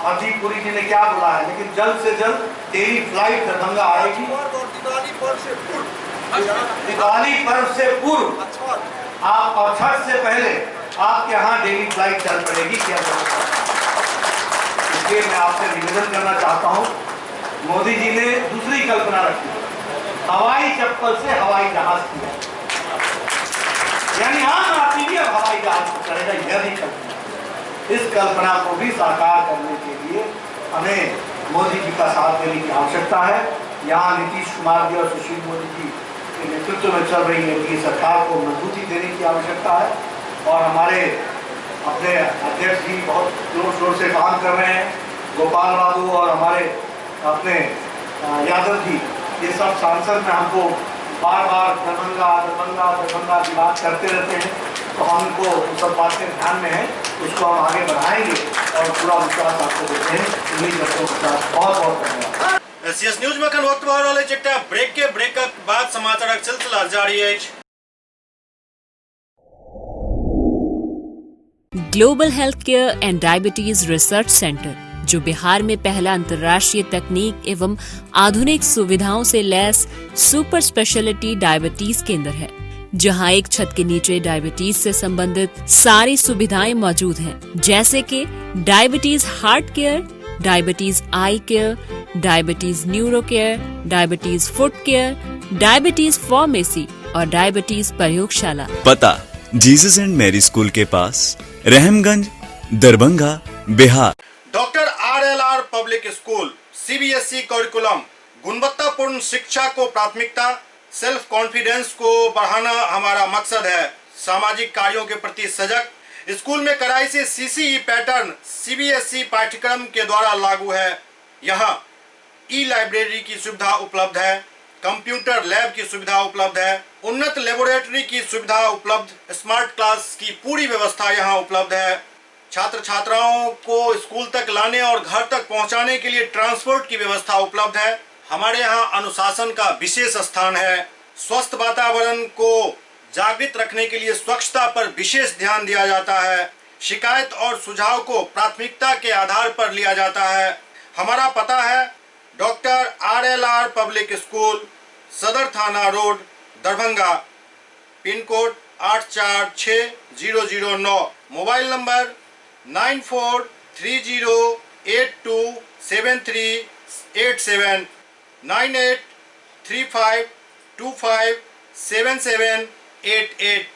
हरदीप पुरी जी ने क्या बोला है, लेकिन जल्द से जल्द डेली फ्लाइट दरभंगा आएगी। दिवाली पर्व से पूर्व आप और छठ से पहले आपके यहाँ डेली फ्लाइट चल पड़ेगी। क्या इसलिए मैं आपसे निवेदन करना चाहता हूँ, मोदी जी ने दूसरी कल्पना रखी, हवाई चप्पल से हवाई जहाज किया, यानी आम आदमी भी अब हवाई जहाज को चढ़ेगा, यह भी कल्पना। इस कल्पना को भी साकार करने के लिए हमें मोदी जी का साथ देने की आवश्यकता है। यहाँ नीतीश कुमार जी और सुशील मोदी जी के नेतृत्व में चल रही एनडीए सरकार को मजबूती देने की आवश्यकता है। और हमारे अपने अध्यक्ष जी बहुत जोर शोर से काम कर रहे हैं, गोपाल बाबू और हमारे अपने यादव जी, ये सब सांसद में हमको बार बार दरभंगा दरभंगा दरभंगा की बात करते रहते हैं, तो हमको सब बातें ध्यान में है, उसको हम आगे बढ़ाएंगे और पूरा विश्वास आपको देते हैं। उन्हीं शब्दों के साथ बहुत बहुत धन्यवाद। एससीएस न्यूज में अखन वक्त भऽ रहल अछि एकटा ब्रेक के, ब्रेकक बाद समाचारक सिलसिला जारी अछि। Global health care and diabetes research centre, जो बिहार में पहला अंतर्राष्ट्रीय तकनीक एवं आधुनिक सुविधाओं से लैस सुपर स्पेशलिटी डायबिटीज केंद्र है, जहां एक छत के नीचे डायबिटीज से संबंधित सारी सुविधाएं मौजूद हैं, जैसे कि diabetes heart care, diabetes eye care, diabetes neuro care, diabetes foot care, diabetes pharmacy और डायबिटीज प्रयोगशाला। पता जीसस एंड मैरी स्कूल के पास, Rahamganj, Darbhanga, Bihar. Doctor RLR public school, CBSE curriculum, गुणवत्तापूर्ण शिक्षा को प्राथमिकता, सेल्फ कॉन्फिडेंस को बढ़ाना हमारा मकसद है। सामाजिक कार्यों के प्रति सजग, स्कूल में कड़ाई से सीसीई पैटर्न सीबीएसई पाठ्यक्रम के द्वारा लागू है। यहाँ ई लाइब्रेरी की सुविधा उपलब्ध है, कंप्यूटर लैब की सुविधा उपलब्ध है, उन्नत लेबोरेटरी की सुविधा उपलब्ध, स्मार्ट क्लास की पूरी व्यवस्था यहाँ उपलब्ध है। छात्र छात्राओं को स्कूल तक लाने और घर तक पहुंचाने के लिए ट्रांसपोर्ट की व्यवस्था उपलब्ध है। हमारे यहाँ अनुशासन का विशेष स्थान है। स्वस्थ वातावरण को जागृत रखने के लिए स्वच्छता पर विशेष ध्यान दिया जाता है। शिकायत और सुझाव को प्राथमिकता के आधार पर लिया जाता है। हमारा पता है doctor RLR public school, Sadar थाना road, Darbhanga, pin code 846009, mobile number 9430827387, 9835257788।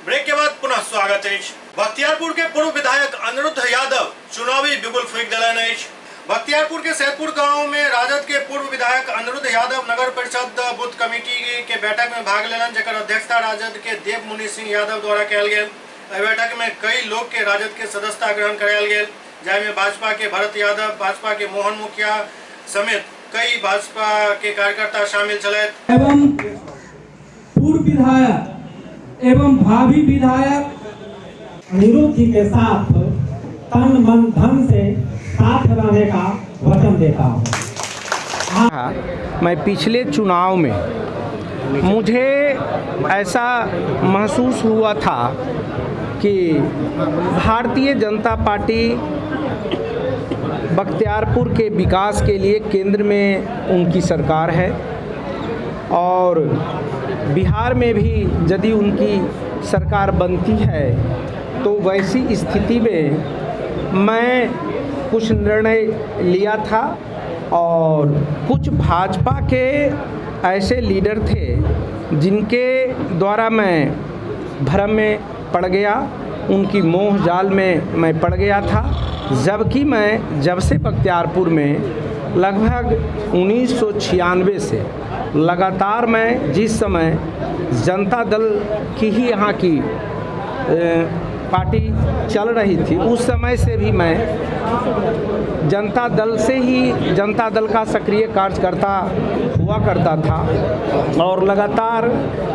Break के बाद पुनः स्वागत अछि। बख्तियारपुर के पूर्व विधायक अनिरुद्ध यादव चुनावी बिगुल फूंकि देलनि अछि। बख्तियारपुर के सैदपुर गांव में राजद के पूर्व विधायक अनिरुद्ध यादव नगर परिषद बूथ कमेटी के बैठक में भाग लेलनि, जकर अध्यक्षता राजद के देव मुनि सिंह यादव द्वारा कयल गेल। एहि बैठक में कई लोग के राजद के सदस्यता ग्रहण करायल गेल, जाहिमे भाजपा के भरत यादव, भाजपा के मोहन मुखिया समेत कई भाजपा के कार्यकर्ता शामिल छलथि। एवं पूर्व विधायक एवं भावी विधायक अनिरुद्ध जी के साथ तन मन धन से साथ रहने का वचन देता हूँ। मैं पिछले चुनाव में मुझे ऐसा महसूस हुआ था कि भारतीय जनता पार्टी बख्तियारपुर के विकास के लिए केंद्र में उनकी सरकार है और बिहार में भी यदि उनकी सरकार बनती है तो वैसी स्थिति में मैं कुछ निर्णय लिया था और कुछ भाजपा के ऐसे लीडर थे जिनके द्वारा मैं भ्रम में पड़ गया, उनकी मोह जाल में मैं पड़ गया था। जबकि मैं जब से बख्तियारपुर में लगभग 1996 से लगातार मैं जिस समय जनता दल की ही यहाँ की पार्टी चल रही थी उस समय से भी मैं जनता दल से ही जनता दल का सक्रिय कार्यकर्ता हुआ करता था और लगातार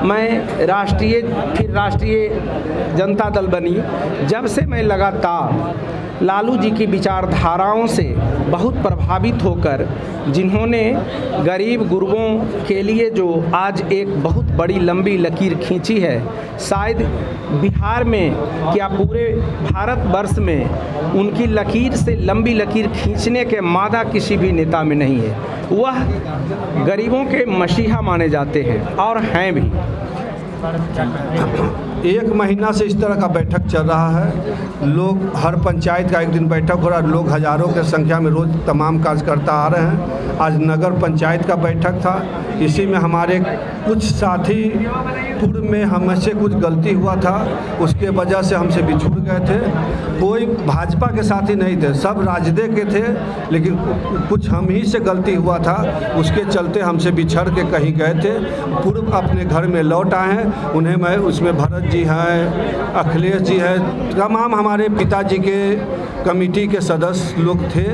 मैं राष्ट्रीय फिर राष्ट्रीय जनता दल बनी। जब से मैं लगातार लालू जी की विचारधाराओं से बहुत प्रभावित होकर, जिन्होंने गरीब गुरबों के लिए जो आज एक बहुत बड़ी लंबी लकीर खींची है, शायद बिहार में क्या पूरे भारतवर्ष में उनकी लकीर से लंबी लकीर खींचने के मादा किसी भी नेता में नहीं है। वह गरीबों के मसीहा माने जाते हैं और हैं भी। एक महीना से इस तरह का बैठक चल रहा है। लोग हर पंचायत का एक दिन बैठक हो रहा है, लोग हज़ारों के संख्या में रोज़ तमाम कार्यकर्ता आ रहे हैं। आज नगर पंचायत का बैठक था, इसी में हमारे कुछ साथी पूर्व में हमसे कुछ गलती हुआ था, उसके वजह से हमसे बिछुड़ गए थे। कोई भाजपा के साथी नहीं थे, सब राजदे के थे, लेकिन कुछ हम ही से गलती हुआ था, उसके चलते हमसे बिछड़ के कहीं गए थे। पूर्व अपने घर में लौट आए हैं। उन्हें मैं उसमें भरत जी हैं, अखिलेश जी हैं, तमाम हमारे पिताजी के कमेटी के सदस्य लोग थे,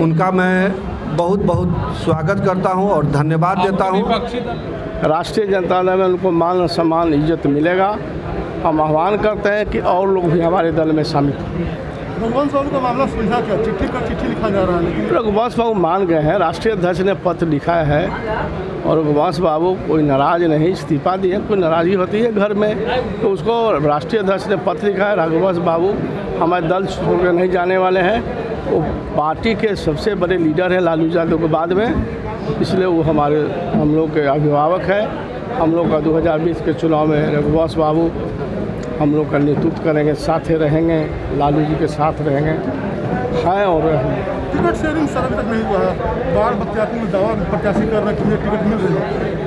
उनका मैं बहुत बहुत स्वागत करता हूं और धन्यवाद देता हूं। राष्ट्रीय जनता दल में उनको मान सम्मान इज्जत मिलेगा। हम आह्वान करते हैं कि और लोग भी हमारे दल में शामिल हों। रघुवंश बाबू का मामला सुलझा क्या? चिट्ठी पर चिट्ठी लिखा जा रहा है। रघुवंश बाबू मान गए हैं, राष्ट्रीय अध्यक्ष ने पत्र लिखा है और रघुवंश बाबू कोई नाराज़ नहीं, इस्तीफा दिए। कोई नाराज़गी होती है घर में तो उसको राष्ट्रीय अध्यक्ष ने पत्र लिखा है। रघुवंश बाबू हमारे दल छोड़ कर नहीं जाने वाले हैं। वो पार्टी के सबसे बड़े लीडर हैं लालू यादव के बाद में, इसलिए वो हमारे हम लोग के अभिभावक हैं। हम लोग का 2020 के चुनाव में रघुवंश बाबू हम लोग का नेतृत्व करेंगे, साथ रहेंगे, लालू जी के साथ रहेंगे, हैं और रहेंगे। टिकट शेयरिंग सर अभी तक नहीं हुआ है। बार बख्तियारपुर में दावा प्रत्याशी कर रहे हैं कि मुझे टिकट मिल रही है,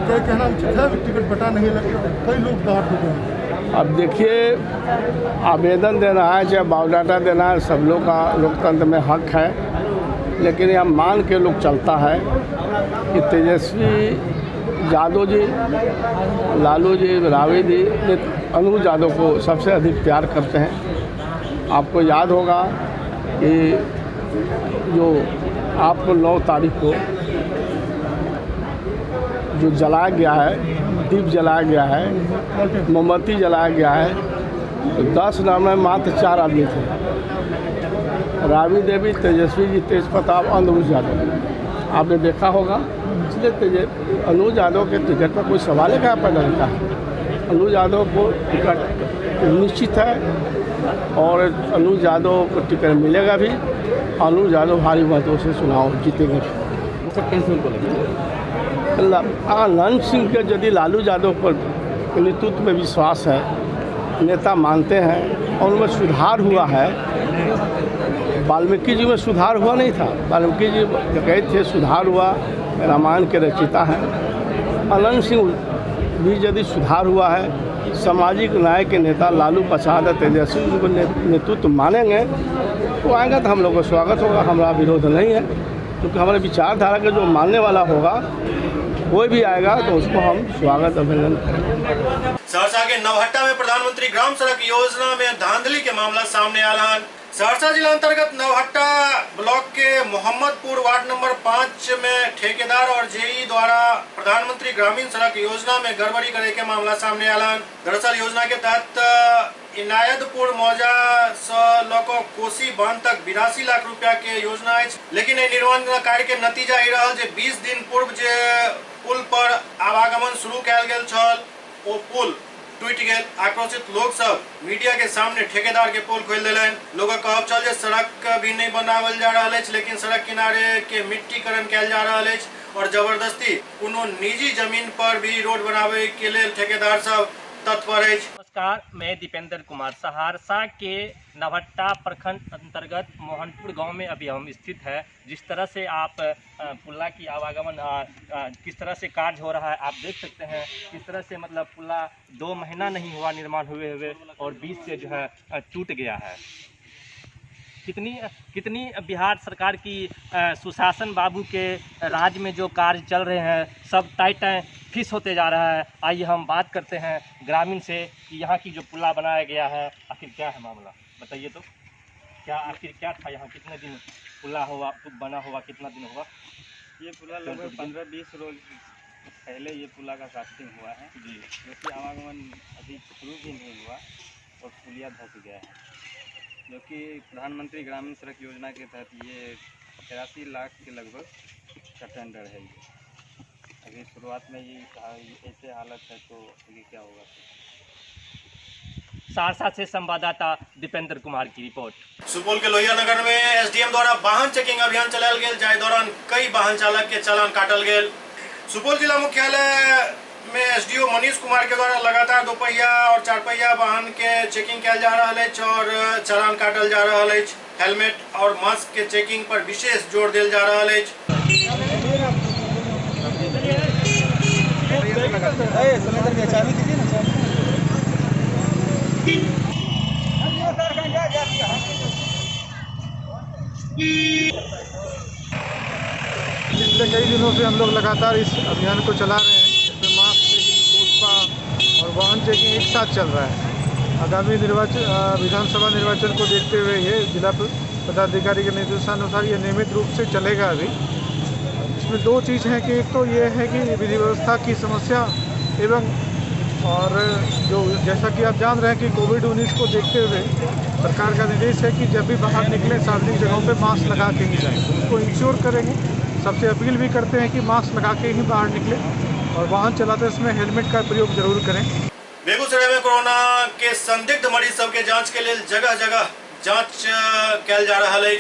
क्या कहना उचित है? टिकट बटा नहीं लगता, कई लोग दावा ठोके हैं। अब देखिए, आवेदन देना है चाहे बायोडाटा देना है, सब लोग का लोकतंत्र में हक है, लेकिन यह मान के लोग चलता है कि तेजस्वी यादव जी, लालू जी, राबड़ी जी अनुज यादव को सबसे अधिक प्यार करते हैं। आपको याद होगा कि जो आपको 9 तारीख को जो जलाया गया है, दीप जलाया गया है, मोमबत्ती जलाया गया है, तो 10 नाम में मात्र 4 आदमी थे, राबड़ी देवी, तेजस्वी जी, तेज प्रताप, अनुज यादव। आपने देखा होगा। इसलिए अनुज यादव के टिकट पर कोई सवाल ही कहाँ पैदा होता है। अनुज यादव को टिकट निश्चित है और अनुज यादव को टिकट मिलेगा भी। अनुज यादव भारी मतों से चुनाव जीतेंगे। अनंत सिंह के यदि लालू यादव पर नेतृत्व में विश्वास है, नेता मानते हैं और उनमें सुधार हुआ है। वाल्मीकि जी में सुधार हुआ नहीं था, वाल्मीकि जी गए थे, सुधार हुआ, रामायण के रचयिता हैं। अनंत सिंह भी यदि सुधार हुआ है, सामाजिक न्याय के नेता लालू प्रसाद तेजस्वी जी को नेतृत्व मानेंगे तो आएंगे तो हम लोग को स्वागत होगा, हमारा विरोध नहीं है, क्योंकि हमारे विचारधारा के जो मानने वाला होगा कोई भी आएगा तो उसको हम स्वागत अभिनंदन करेंगे। सहरसा के नवहट्टा में प्रधानमंत्री ग्राम सड़क योजना में धांधली के मामला सामने आया। सहरसा जिला अंतर्गत नवहट्टा ब्लॉक के मोहम्मदपुर वार्ड नंबर 5 में ठेकेदार और जेई द्वारा प्रधानमंत्री ग्रामीण सड़क योजना में गड़बड़ी करे के मामला सामने आया। दरअसल योजना के तहत इनायतपुर मौजा से लऽ कोसी बांध तक 82 लाख रुपया के योजना अछि, लेकिन एहि निर्माण कार्य के नतीजा ई रहल जे 20 दिन पूर्व जे पुल पर आवागमन शुरू कयल गेल छल ओ पुल टूटि गेल। आक्रोशित लोग सब मीडिया के सामने ठेकेदार के पोल खोलि देलनि। लोगक कहब छल जे सड़क भी नहीं बनावल जा रहल अछि, लेकिन सड़क किनारे के मिट्टीकरण कयल जा रहल अछि और जबरदस्ती कोनो निजी जमीन पर भी रोड बनावे के लेल ठेकेदार सब तत्पर अछि। नमस्कार, मैं दीपेंद्र कुमार। सहरसा के नवहट्टा प्रखंड अंतर्गत मोहनपुर गांव में अभी हम स्थित है। जिस तरह से आप पुला की आवागमन किस तरह से कार्य हो रहा है आप देख सकते हैं। किस तरह से मतलब पुला 2 महीना नहीं हुआ निर्माण हुए हुए और बीच से जो है टूट गया है। कितनी कितनी बिहार सरकार की सुशासन बाबू के राज में जो कार्य चल रहे हैं सब टाइट फिस होते जा रहा है। आइए हम बात करते हैं ग्रामीण से कि यहाँ की जो पुला बनाया गया है आखिर क्या है मामला, बताइए। तो क्या आखिर क्या था यहाँ, कितने दिन पुला हुआ बना हुआ, कितना दिन हुआ ये पुला? लगभग 15-20 रोज पहले ये पुला का कास्टिंग हुआ है जी, जो कि आवागमन अभी शुरू भी नहीं हुआ और पुलिया धंस गया है। जो कि प्रधानमंत्री ग्रामीण सड़क योजना के तहत ये 83 लाख के लगभग का टेंडर है। ये अभी शुरुआत में ये ऐसे हालत है तो आगे क्या होगा। सहरसा से संवाददाता दीपेंद्र कुमार की रिपोर्ट। सुपौल के लोहिया नगर में एसडीएम द्वारा वाहन चेकिंग अभियान चलायल गेल, जाहि दौरान कई वाहन चालक के चालान काटल गेल। सुपौल जिला मुख्यालय में एसडीओ मनीष कुमार के द्वारा लगातार दोपहिया और चारपहिया वाहन के चेकिंग कयल जा रहा अछि और चालान काटल जा रहा अछि। हेलमेट और मास्क के चेकिंग पर विशेष जोर देल जा रहा अछि। पिछले कई दिनों से हम लोग लगातार इस अभियान को चला रहे हैं। इसमें मास्क चेकिंग, कोस्पा और वाहन चेकिंग एक साथ चल रहा है। आगामी निर्वाचन विधानसभा निर्वाचन को देखते हुए ये जिला पदाधिकारी के निर्देशानुसार ये नियमित रूप से चलेगा। अभी इसमें दो चीज़ हैं कि एक तो ये है कि विधि व्यवस्था की समस्या एवं और जो जैसा कि आप जान रहे हैं कि कोविड-19 को देखते हुए सरकार का निर्देश है कि जब भी बाहर निकलें सार्वजनिक जगहों पे मास्क लगा के ही जाएँ, उसको इंश्योर करेंगे। सबसे अपील भी करते हैं कि मास्क लगा के ही बाहर निकलें और वाहन चलाते समय हेलमेट का प्रयोग जरूर करें। बेगूसराय में कोरोना के संदिग्ध मरीज सबके जांच के लिए जगह जगह जांच कयल जा रहा है।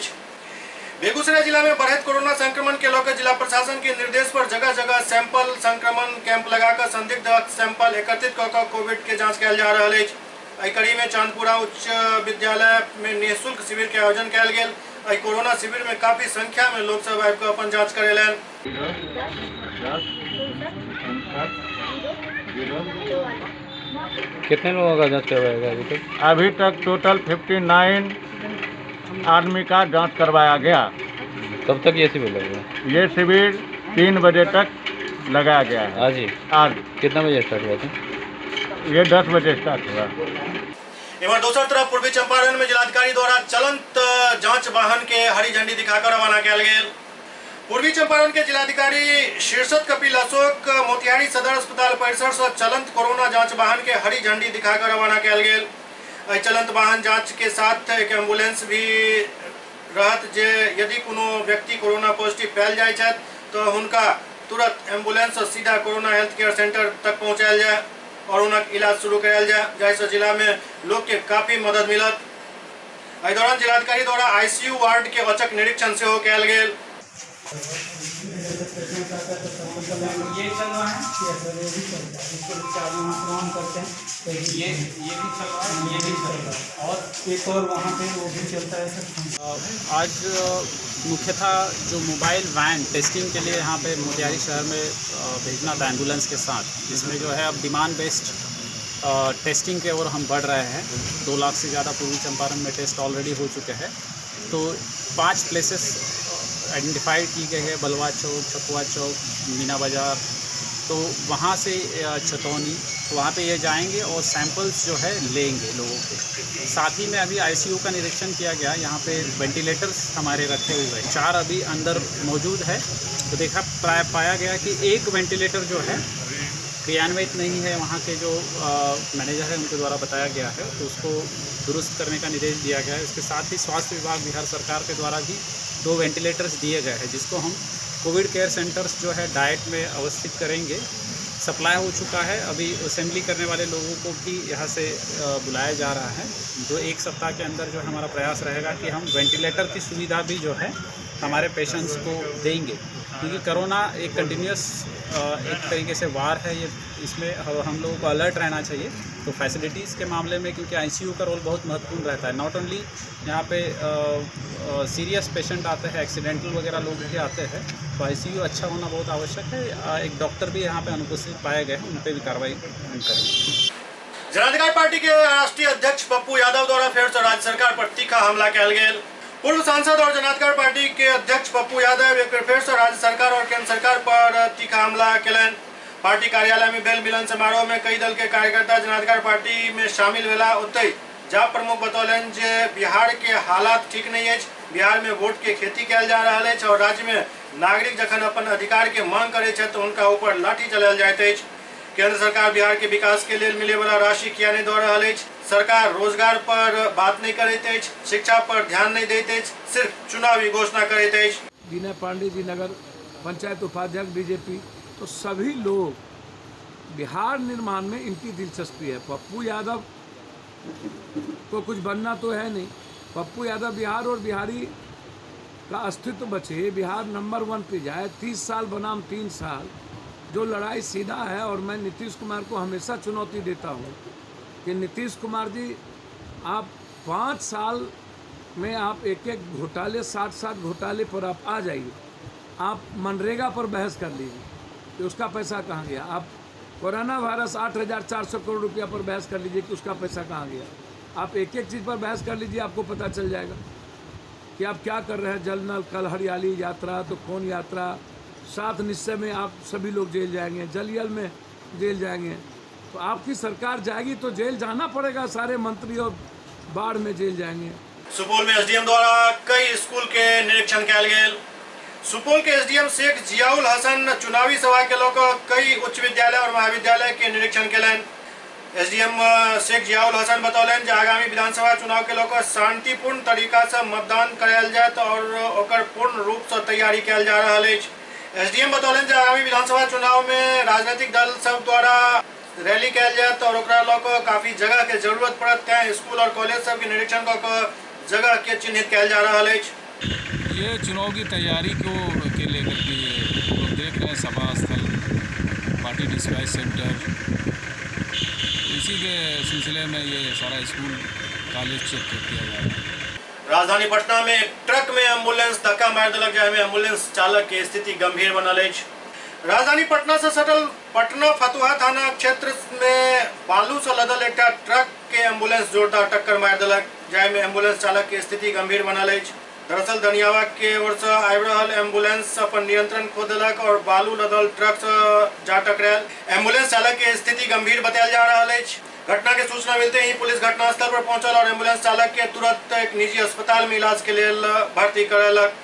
बेगूसराय जिला में बढ़ैत कोरोना संक्रमण के लऽ जिला प्रशासन के निर्देश पर जगह जगह सैंपल संक्रमण कैंप लगाकर संदिग्ध सैंपल एकत्रित कऽ कऽ कोविड के जांच कयल जा रहा है। एहि कड़ी में चांदपुरा उच्च विद्यालय में निःशुल्क शिविर के आयोजन कयल गेल। एहि कोरोना शिविर में काफी संख्या में लोग सब आबि कऽ अपन जांच करेलनि। कितने लोगों का जांच करवाया गया अभी तक? अभी तक टोटल 59 आदमी का जांच करवाया गया। कब तक ये शिविर लगेगा? ये शिविर 3 बजे तक लगाया गया है। आज ही? आज। कितना बजे स्टार्ट हुआ था? ये 10 बजे स्टार्ट हुआ। इधर दोसर तरफ पूर्वी चंपारण में जिलाधिकारी द्वारा चलंत जांच वाहन के हरी झंडी दिखाकर रवाना कयल गेल। पूर्वी चंपारण के जिलाधिकारी शीर्षत कपिल अशोक मोतिहारी सदर अस्पताल परिसर से चलंत कोरोना जांच वाहन के हरी झंडी दिखाकर रवाना कयल गेल। एहि चलंत वाहन जांच के साथ एक एम्बुलेंस भी रहत जे यदि कोनो व्यक्ति कोरोना पॉजिटिव पायल जाय छथि तो हुनका तुरंत एम्बुलेंस से सीधा कोरोना हेल्थ केयर सेंटर तक पहुँचायल जाय और हुनक इलाज शुरू करायल जाय, जाहिसँ जिला में लोग के काफी मदद मिलत। एहि दौरान जिलाधिकारी द्वारा आईसीयू वार्ड के औचक निरीक्षण सेहो कयल गेल। ये चल रहा है, ये भी चल रहा है, इसको चालू ऑन करते हैं तो ये भी चल रहा है, ये भी चल रहा है और एक और वहाँ पे वो भी चलता है सर। आज मुख्यतः जो मोबाइल वैन टेस्टिंग के लिए यहाँ पे मोतिहारी शहर में भेजना था एम्बुलेंस के साथ, जिसमें जो है अब डिमांड बेस्ड टेस्टिंग के ओर हम बढ़ रहे हैं। 2 लाख से ज़्यादा पूर्वी चंपारण में टेस्ट ऑलरेडी हो चुके हैं। तो 5 प्लेसेस आइडेंटिफाई की गई है, बलवा चौक, छपुआ चौक, मीना बाज़ार, तो वहाँ से छतौनी, तो वहाँ पे ये जाएंगे और सैंपल्स जो है लेंगे लोगों के। साथ ही में अभी आईसीयू का निरीक्षण किया गया, यहाँ पे वेंटिलेटर्स हमारे रखे हुए हैं, 4 अभी अंदर मौजूद है। तो देखा पाया गया कि एक वेंटिलेटर जो है क्रियान्वित नहीं है, वहाँ के जो मैनेजर है उनके द्वारा बताया गया है, तो उसको दुरुस्त करने का निर्देश दिया गया है। इसके साथ ही स्वास्थ्य विभाग बिहार सरकार के द्वारा भी 2 वेंटिलेटर्स दिए गए हैं, जिसको हम कोविड केयर सेंटर्स जो है डाइट में अवस्थित करेंगे। सप्लाई हो चुका है, अभी असेंबली करने वाले लोगों को भी यहाँ से बुलाया जा रहा है। जो 1 सप्ताह के अंदर जो हमारा प्रयास रहेगा कि हम वेंटिलेटर की सुविधा भी जो है हमारे पेशेंट्स को देंगे, क्योंकि कोरोना एक कंटिन्यूस एक तरीके से वार है ये, इसमें हम लोगों को अलर्ट रहना चाहिए। तो फैसिलिटीज़ के मामले में, क्योंकि आईसीयू का रोल बहुत महत्वपूर्ण रहता है, not only यहाँ पे सीरियस पेशेंट आते हैं, एक्सीडेंटल वगैरह लोग भी आते हैं, तो आईसीयू अच्छा होना बहुत आवश्यक है। एक डॉक्टर भी यहाँ पे अनुपस्थित पाए गए हैं, उन पर भी कार्रवाई हम करेंगे। जनाधिकार पार्टी के राष्ट्रीय अध्यक्ष पप्पू यादव द्वारा फेर से राज्य सरकार पर तीखा हमला कयल गेल। पूर्व सांसद और जनाधिकार पार्टी के अध्यक्ष पप्पू यादव एक बेर फेर से राज्य सरकार और केंद्र सरकार पर तीखा हमला केलनि। पार्टी कार्यालय में भेल मिलन समारोह में कई दल के कार्यकर्ता जनाधिकार पार्टी में शामिल भेला। ओतहि जाप प्रमुख बतौलनि जे बिहार के हालात ठीक नहीं अछि, बिहार में वोट के खेती कयल जा रहल अछि और राज्य में नागरिक जखन अपन अधिकार के मांग करे छथि तो उनका ऊपर लाठी चलायल जाइत अछि। केंद्र सरकार बिहार के विकास के लेल मिले वाला राशि किया नहीं दऽ रहल अछि, सरकार रोजगार पर बात नहीं करैत अछि, शिक्षा पर ध्यान नहीं दैत अछि, सिर्फ चुनावी घोषणा करैत अछि। विनय पांडे जी नगर पंचायत उपाध्यक्ष बीजेपी, तो सभी लोग बिहार निर्माण में इनकी दिलचस्पी है। पप्पू यादव को कुछ बनना तो है नहीं, पप्पू यादव बिहार और बिहारी का अस्तित्व बचे, बिहार नंबर 1 पे जाए। 30 साल बनाम 3 साल जो लड़ाई सीधा है, और मैं नीतीश कुमार को हमेशा चुनौती देता हूँ कि नीतीश कुमार जी आप 5 साल में आप एक एक घोटाले, 7-7 घोटाले पर आप आ जाइए। आप मनरेगा पर बहस कर लीजिए कि उसका पैसा कहाँ गया, आप कोरोना वायरस 8,400 करोड़ रुपया पर बहस कर लीजिए कि उसका पैसा कहाँ गया, आप एक एक चीज़ पर बहस कर लीजिए, आपको पता चल जाएगा कि आप क्या कर रहे हैं। जल नल कल हरियाली यात्रा तो कौन यात्रा, 7 निश्चय में आप सभी लोग जेल जाएंगे, जलियल में जेल जाएंगे, तो आपकी सरकार जाएगी तो जेल जाना पड़ेगा, सारे मंत्री और बाढ़ में जेल जाएंगे। सुपौल में एसडीएम द्वारा कई स्कूल के निरीक्षण कयल गेल। सुपौल के एसडीएम शेख जियाउल हसन चुनावी सभा के लऽ कऽ कई उच्च विद्यालय और महाविद्यालय के निरीक्षण केलनि। एसडीएम शेख जियाउल हसन बतौलनि जे आगामी विधानसभा चुनाव के लऽ कऽ शांतिपूर्ण तरीका से मतदान करायल जायत और ओकर पूर्ण रूप से तैयारी कयल जा रहल अछि। एसडीएम बतौलनि जे आगामी विधानसभा चुनाव में राजनीतिक दल सब द्वारा रैली कयल जायत और ओकरा लऽ कऽ काफी जगह के जरूरत पड़त, तें स्कूल और कॉलेज सबके निरीक्षण कऽ कऽ जगह के चिन्हित कयल जा रहल अछि। ये चुनाव की तैयारी को के लेकर के ये लोग देख रहे हैं, सभा स्थल, पार्टी डिस्पैच सेंटर, इसी के सिलसिले में ये सारा स्कूल कॉलेज चेक किया जा रहा है। राजधानी पटना में एक ट्रक में एम्बुलेंस धक्का मारि देलक, जाहिमे एम्बुलेंस चालक के स्थिति गंभीर बनल अछि। राजधानी पटना से सटल पटना फतुहा थाना क्षेत्र में बालू से लदल एकटा ट्रक के एम्बुलेंस जोरदार टक्कर मारि देलक, जाहिमे एम्बुलेंस चालक के स्थिति गंभीर बनल अछि। दरअसल दनियावा के ओर से आबि रहल एम्बुलेंस अपन नियंत्रण खो देलक और बालू लदल ट्रक से जा टकरायल। एम्बुलेंस चालक के स्थिति गंभीर बतायल जा रहल अछि। घटना के सूचना मिलते ही पुलिस घटनास्थल पर पहुंचल और एम्बुलेंस चालक के तुरंत एक निजी अस्पताल में इलाज के लेल भर्ती करेलक।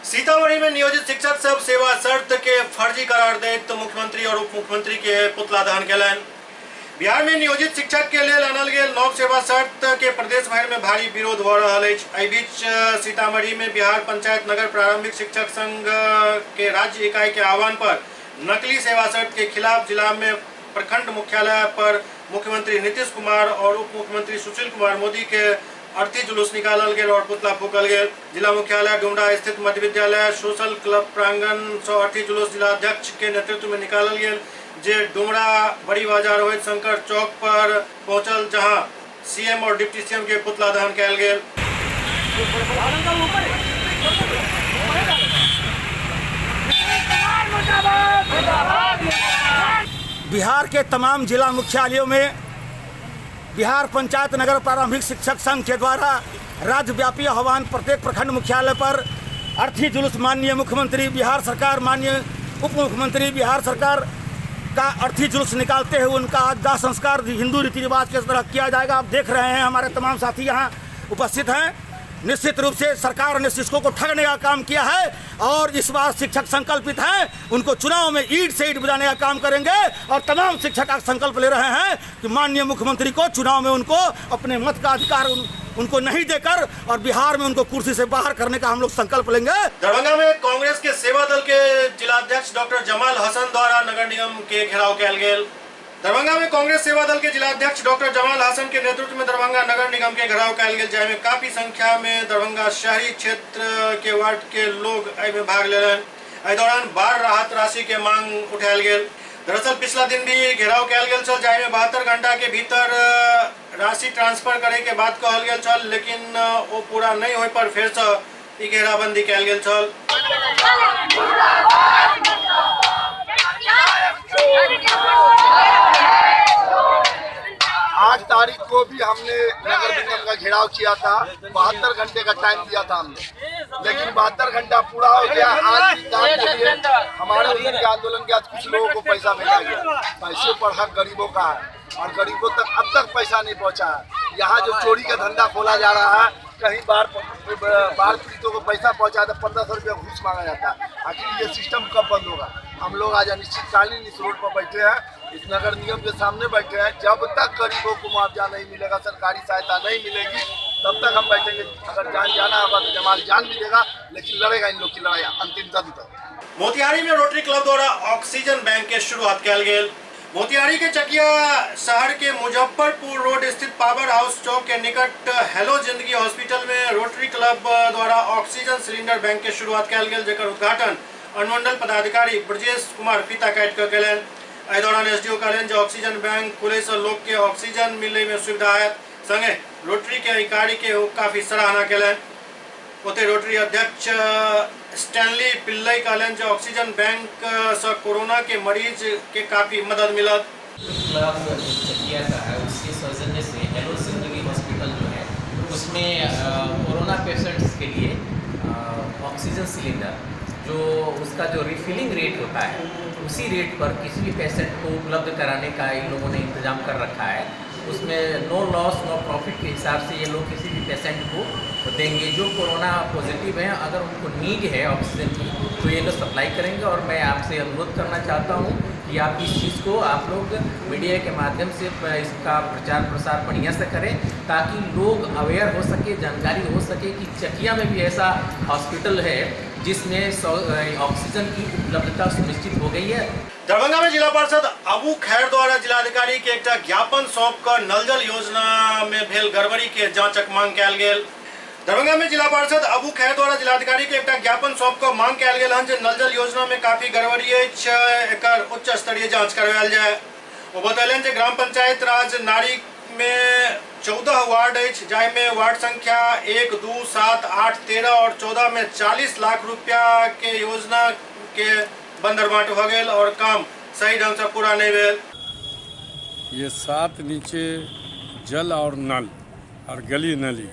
सीतामढ़ी में नियोजित शिक्षक सब सेवा शर्त के फर्जी करार दैत मुख्यमंत्री और उप मुख्यमंत्री के पुतला दहन केलनि। बिहार में नियोजित शिक्षक के लेल आनल गेल नव सेवा शर्त के प्रदेश भरि में भारी विरोध भऽ रहल अछि। एहि बीच सीतामढ़ी में बिहार पंचायत नगर प्रारंभिक शिक्षक संघ के राज्य इकाई के आह्वान पर नकली सेवा शर्त के खिलाफ जिला में प्रखंड मुख्यालय पर मुख्यमंत्री नीतीश कुमार और उप मुख्यमंत्री सुशील कुमार मोदी के अर्थी जुलूस निकालल गेल और पुतला फूकल गेल। जिला मुख्यालय डुमरा स्थित मध्य विद्यालय सोशल क्लब प्रांगण से अर्थी जुलूस जिलाध्यक्ष के नेतृत्व में निकालल गेल, जे डुमरा बड़ी बाजार होइत शंकर चौक पर पहुंचल, जहां सीएम और डिप्टी सीएम के पुतला दहन कयल गेल। बिहार के तमाम जिला मुख्यालयों में बिहार पंचायत नगर प्रारंभिक शिक्षक संघ के द्वारा राज्यव्यापी आह्वान प्रत्येक प्रखंड मुख्यालय पर अर्थी जुलूस माननीय मुख्यमंत्री बिहार सरकार, माननीय उप मुख्यमंत्री बिहार सरकार का अर्थी जुलूस निकालते हुए उनका दाह संस्कार हिंदू रीति रिवाज के तरह किया जाएगा। आप देख रहे हैं हमारे तमाम साथी यहाँ उपस्थित हैं। निश्चित रूप से सरकार ने शिक्षकों को ठगने का काम किया है और इस बार शिक्षक संकल्पित हैं, उनको चुनाव में ईंट से ईंट बजाने का काम करेंगे। और तमाम शिक्षक आज संकल्प ले रहे हैं कि माननीय मुख्यमंत्री को चुनाव में उनको अपने मत का अधिकार उनको नहीं देकर और बिहार में उनको कुर्सी से बाहर करने का हम लोग संकल्प लेंगे। दरभंगा में कांग्रेस के सेवा दल के जिलाध्यक्ष डॉक्टर जमाल हसन द्वारा नगर निगम के घेराव कयल गेल। दरभंगा में कांग्रेस सेवा दल के जिलाध्यक्ष डॉक्टर जमाल हसन के नेतृत्व में दरभंगा नगर निगम के घेराव कयल गेल, जाहिमे काफी संख्या में दरभंगा शहरी क्षेत्र के वार्ड के लोग एहिमे भाग लेलनि। एहि दौरान बाढ़ राहत राशि के मांग उठायल गेल। दरअसल पिछला दिन भी घेराव कयल गेल छल, जाहिमे 72 घंटा के भीतर राशि ट्रांसफर करे के बात कहल गेल छल, लेकिन वो पूरा नहीं होय पर फेर से ई घेराबंदी कयल गेल छल। आठ तारीख को भी हमने नगर निगम का घेराव किया था, 72 घंटे का टाइम दिया था हमने, लेकिन 72 घंटा पूरा हो गया। आज भी काम के लिए हमारे उधर के आंदोलन के आज कुछ लोगों को पैसा भेजा गया। पैसे पर हक गरीबों का है और गरीबों तक अब तक पैसा नहीं पहुंचा है। यहाँ जो चोरी का धंधा खोला जा रहा है, कहीं बाढ़ पीड़ितों को पैसा पहुँचा तो 1500 रुपया घूस मांगा जाता है। आखिर ये सिस्टम कब बंद होगा? हम लोग आज अनिश्चितकालीन इस रोड पर बैठे हैं, इस नगर निगम के सामने बैठे हैं। जब तक गरीबों को मुआवजा नहीं मिलेगा, सरकारी सहायता नहीं मिलेगी, तब तक हम बैठेंगे। अगर जान जाना होगा तो जमाल जान भी देगा, लेकिन लड़ेगा इन लोग की लड़ाई अंतिम दम तक। मोतिहारी में रोटरी क्लब द्वारा ऑक्सीजन बैंक के शुरुआत कयल गेल। मोतिहारी के चकिया शहर के मुजफ्फरपुर रोड स्थित पावर हाउस चौक के निकट हेलो जिंदगी हॉस्पिटल में रोटरी क्लब द्वारा ऑक्सीजन सिलेंडर बैंक के शुरुआत कयल गेल, जकर उद्घाटन अनुमंडल पदाधिकारी ब्रजेश कुमार फीता काटि कऽ कयलनि। एहि दौरान एसडीओ कहलनि जे ऑक्सीजन बैंक खुले से लोक के ऑक्सीजन मिले में सुविधा होयत। संगे रोटरी के एहि कार्य के ओ काफी सराहना कयलनि। ओतहि रोटरी अध्यक्ष स्टैनली पिल्लई कहलनि जे ऑक्सीजन बैंक से कोरोना के मरीज के काफी मदद मिलत। क्लब चकिया का है, उसके सौजन्य से हेलो जिंदगी हॉस्पिटल जो है उसमें कोरोना पेशेंट्स के लिए ऑक्सीजन सिलेंडर जो उसका जो रिफिलिंग रेट होता है उसी रेट पर किसी भी पेशेंट को उपलब्ध कराने का इन लोगों ने इंतजाम कर रखा है। उसमें नो लॉस नो प्रॉफिट के हिसाब से ये लोग किसी भी पेशेंट को देंगे जो कोरोना पॉजिटिव हैं। अगर उनको नीड है ऑक्सीजन की तो ये लोग सप्लाई करेंगे। और मैं आपसे अनुरोध करना चाहता हूँ कि आप इस चीज़ को आप लोग मीडिया के माध्यम से इसका प्रचार प्रसार बढ़िया से करें ताकि लोग अवेयर हो सके, जानकारी हो सके कि चकिया में भी ऐसा हॉस्पिटल है जिसमें ऑक्सीजन की उपलब्धता सुनिश्चित हो गई है। दरभंगा में जिला पार्षद अबू खैर द्वारा जिलाधिकारी के एकटा ज्ञापन सौंप कर नल जल योजना में भेल गड़बड़ी के जांचक मांग कयल गेल। दरभंगा में जिला पार्षद अबू खैर द्वारा जिलाधिकारी के एकटा ज्ञापन सौंप कर मांग कयल गेल हन जे नल जल योजना में काफी गड़बड़ी अछि, एकर उच्च स्तरीय जांच करवायल जाय। ओ बतौलनि जे ग्राम पंचायत राज नारी में 14 वार्ड अछि, जाहिमे वार्ड संख्या 1, 2, 7, 8, 13 और 14 में 40 लाख रुपया के योजना के बंदरबांट हो गेल और काम सही ढंग से पूरा नहीं भेल। ये 7 नीचे जल और नल और गली नली,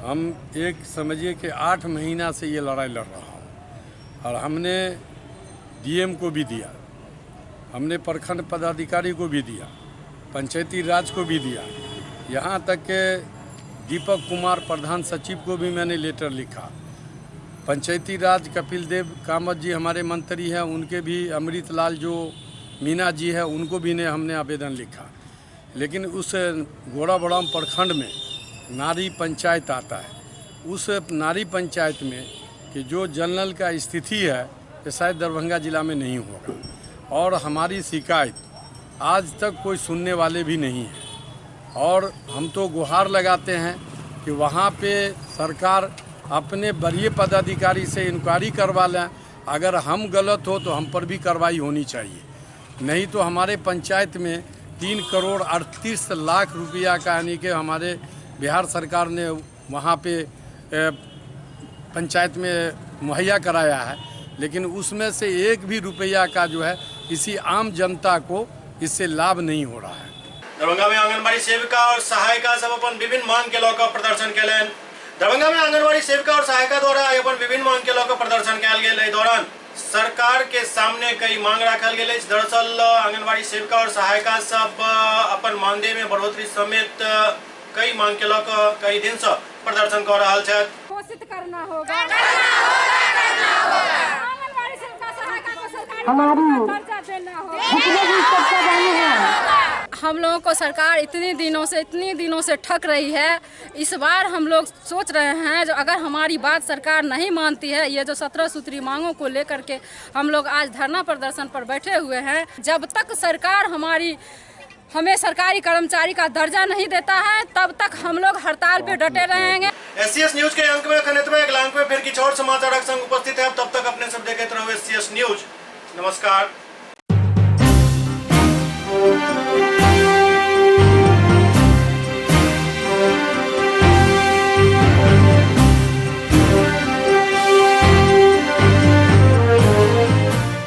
हम एक समझिए कि 8 महीना से ये लड़ाई लड़ रहा हूँ और हमने डीएम को भी दिया, हमने प्रखंड पदाधिकारी को भी दिया, पंचायती राज को भी दिया, यहाँ तक के दीपक कुमार प्रधान सचिव को भी मैंने लेटर लिखा। पंचायती राज कपिल देव कामत जी हमारे मंत्री हैं, उनके भी अमृत लाल जो मीना जी है उनको भी ने हमने आवेदन लिखा। लेकिन उस गोड़ा बड़ाम प्रखंड में नारी पंचायत आता है, उस नारी पंचायत में कि जो जनरल का स्थिति है ये शायद दरभंगा ज़िला में नहीं होगा और हमारी शिकायत आज तक कोई सुनने वाले भी नहीं है। और हम तो गुहार लगाते हैं कि वहाँ पे सरकार अपने बड़े पदाधिकारी से इंक्वायरी करवा लें, अगर हम गलत हो तो हम पर भी कार्रवाई होनी चाहिए, नहीं तो हमारे पंचायत में 3 करोड़ 38 लाख रुपया का यानी कि हमारे बिहार सरकार ने वहाँ पे पंचायत में मुहैया कराया है, लेकिन उसमें से एक भी रुपया का जो है किसी आम जनता को इससे लाभ नहीं हो रहा है। दरभंगा में आंगनबाड़ी सेविका और सहायिका सब अपन विभिन्न मांग के लऽ कऽ प्रदर्शन कयलनि। दरभंगा में आंगनबाड़ी सेविका और सहायिका द्वारा अपन विभिन्न मांग के लऽ कऽ प्रदर्शन कयल गेल। एहि दौरान सरकार के सामने कई मांग राखल गेल अछि। दरअसल आंगनबाड़ी सेविका और सहायिका सब अपन मानदेय में बढ़ोतरी समेत कई मांग के लऽ कऽ कई दिन से प्रदर्शन कऽ रहल छथि। घोषित करना होगा, करना होगा। आंगनबाड़ी सेविका सहायिका को सरकारी दर्जा देना होगा। हम लोगों को सरकार इतने दिनों से ठक रही है। इस बार हम लोग सोच रहे हैं जो अगर हमारी बात सरकार नहीं मानती है, ये जो 17 सूत्री मांगों को लेकर के हम लोग आज धरना प्रदर्शन पर बैठे हुए हैं, जब तक सरकार हमें सरकारी कर्मचारी का दर्जा नहीं देता है तब तक हम लोग हड़ताल पे डटे रहेंगे। एससीएस न्यूज के अंक में अखन एतबे। अगला अंक में फिर किछु और समाचारक संग उपस्थित है। तब तक अपने सब देखैत रहू एससीएस न्यूज। नमस्कार।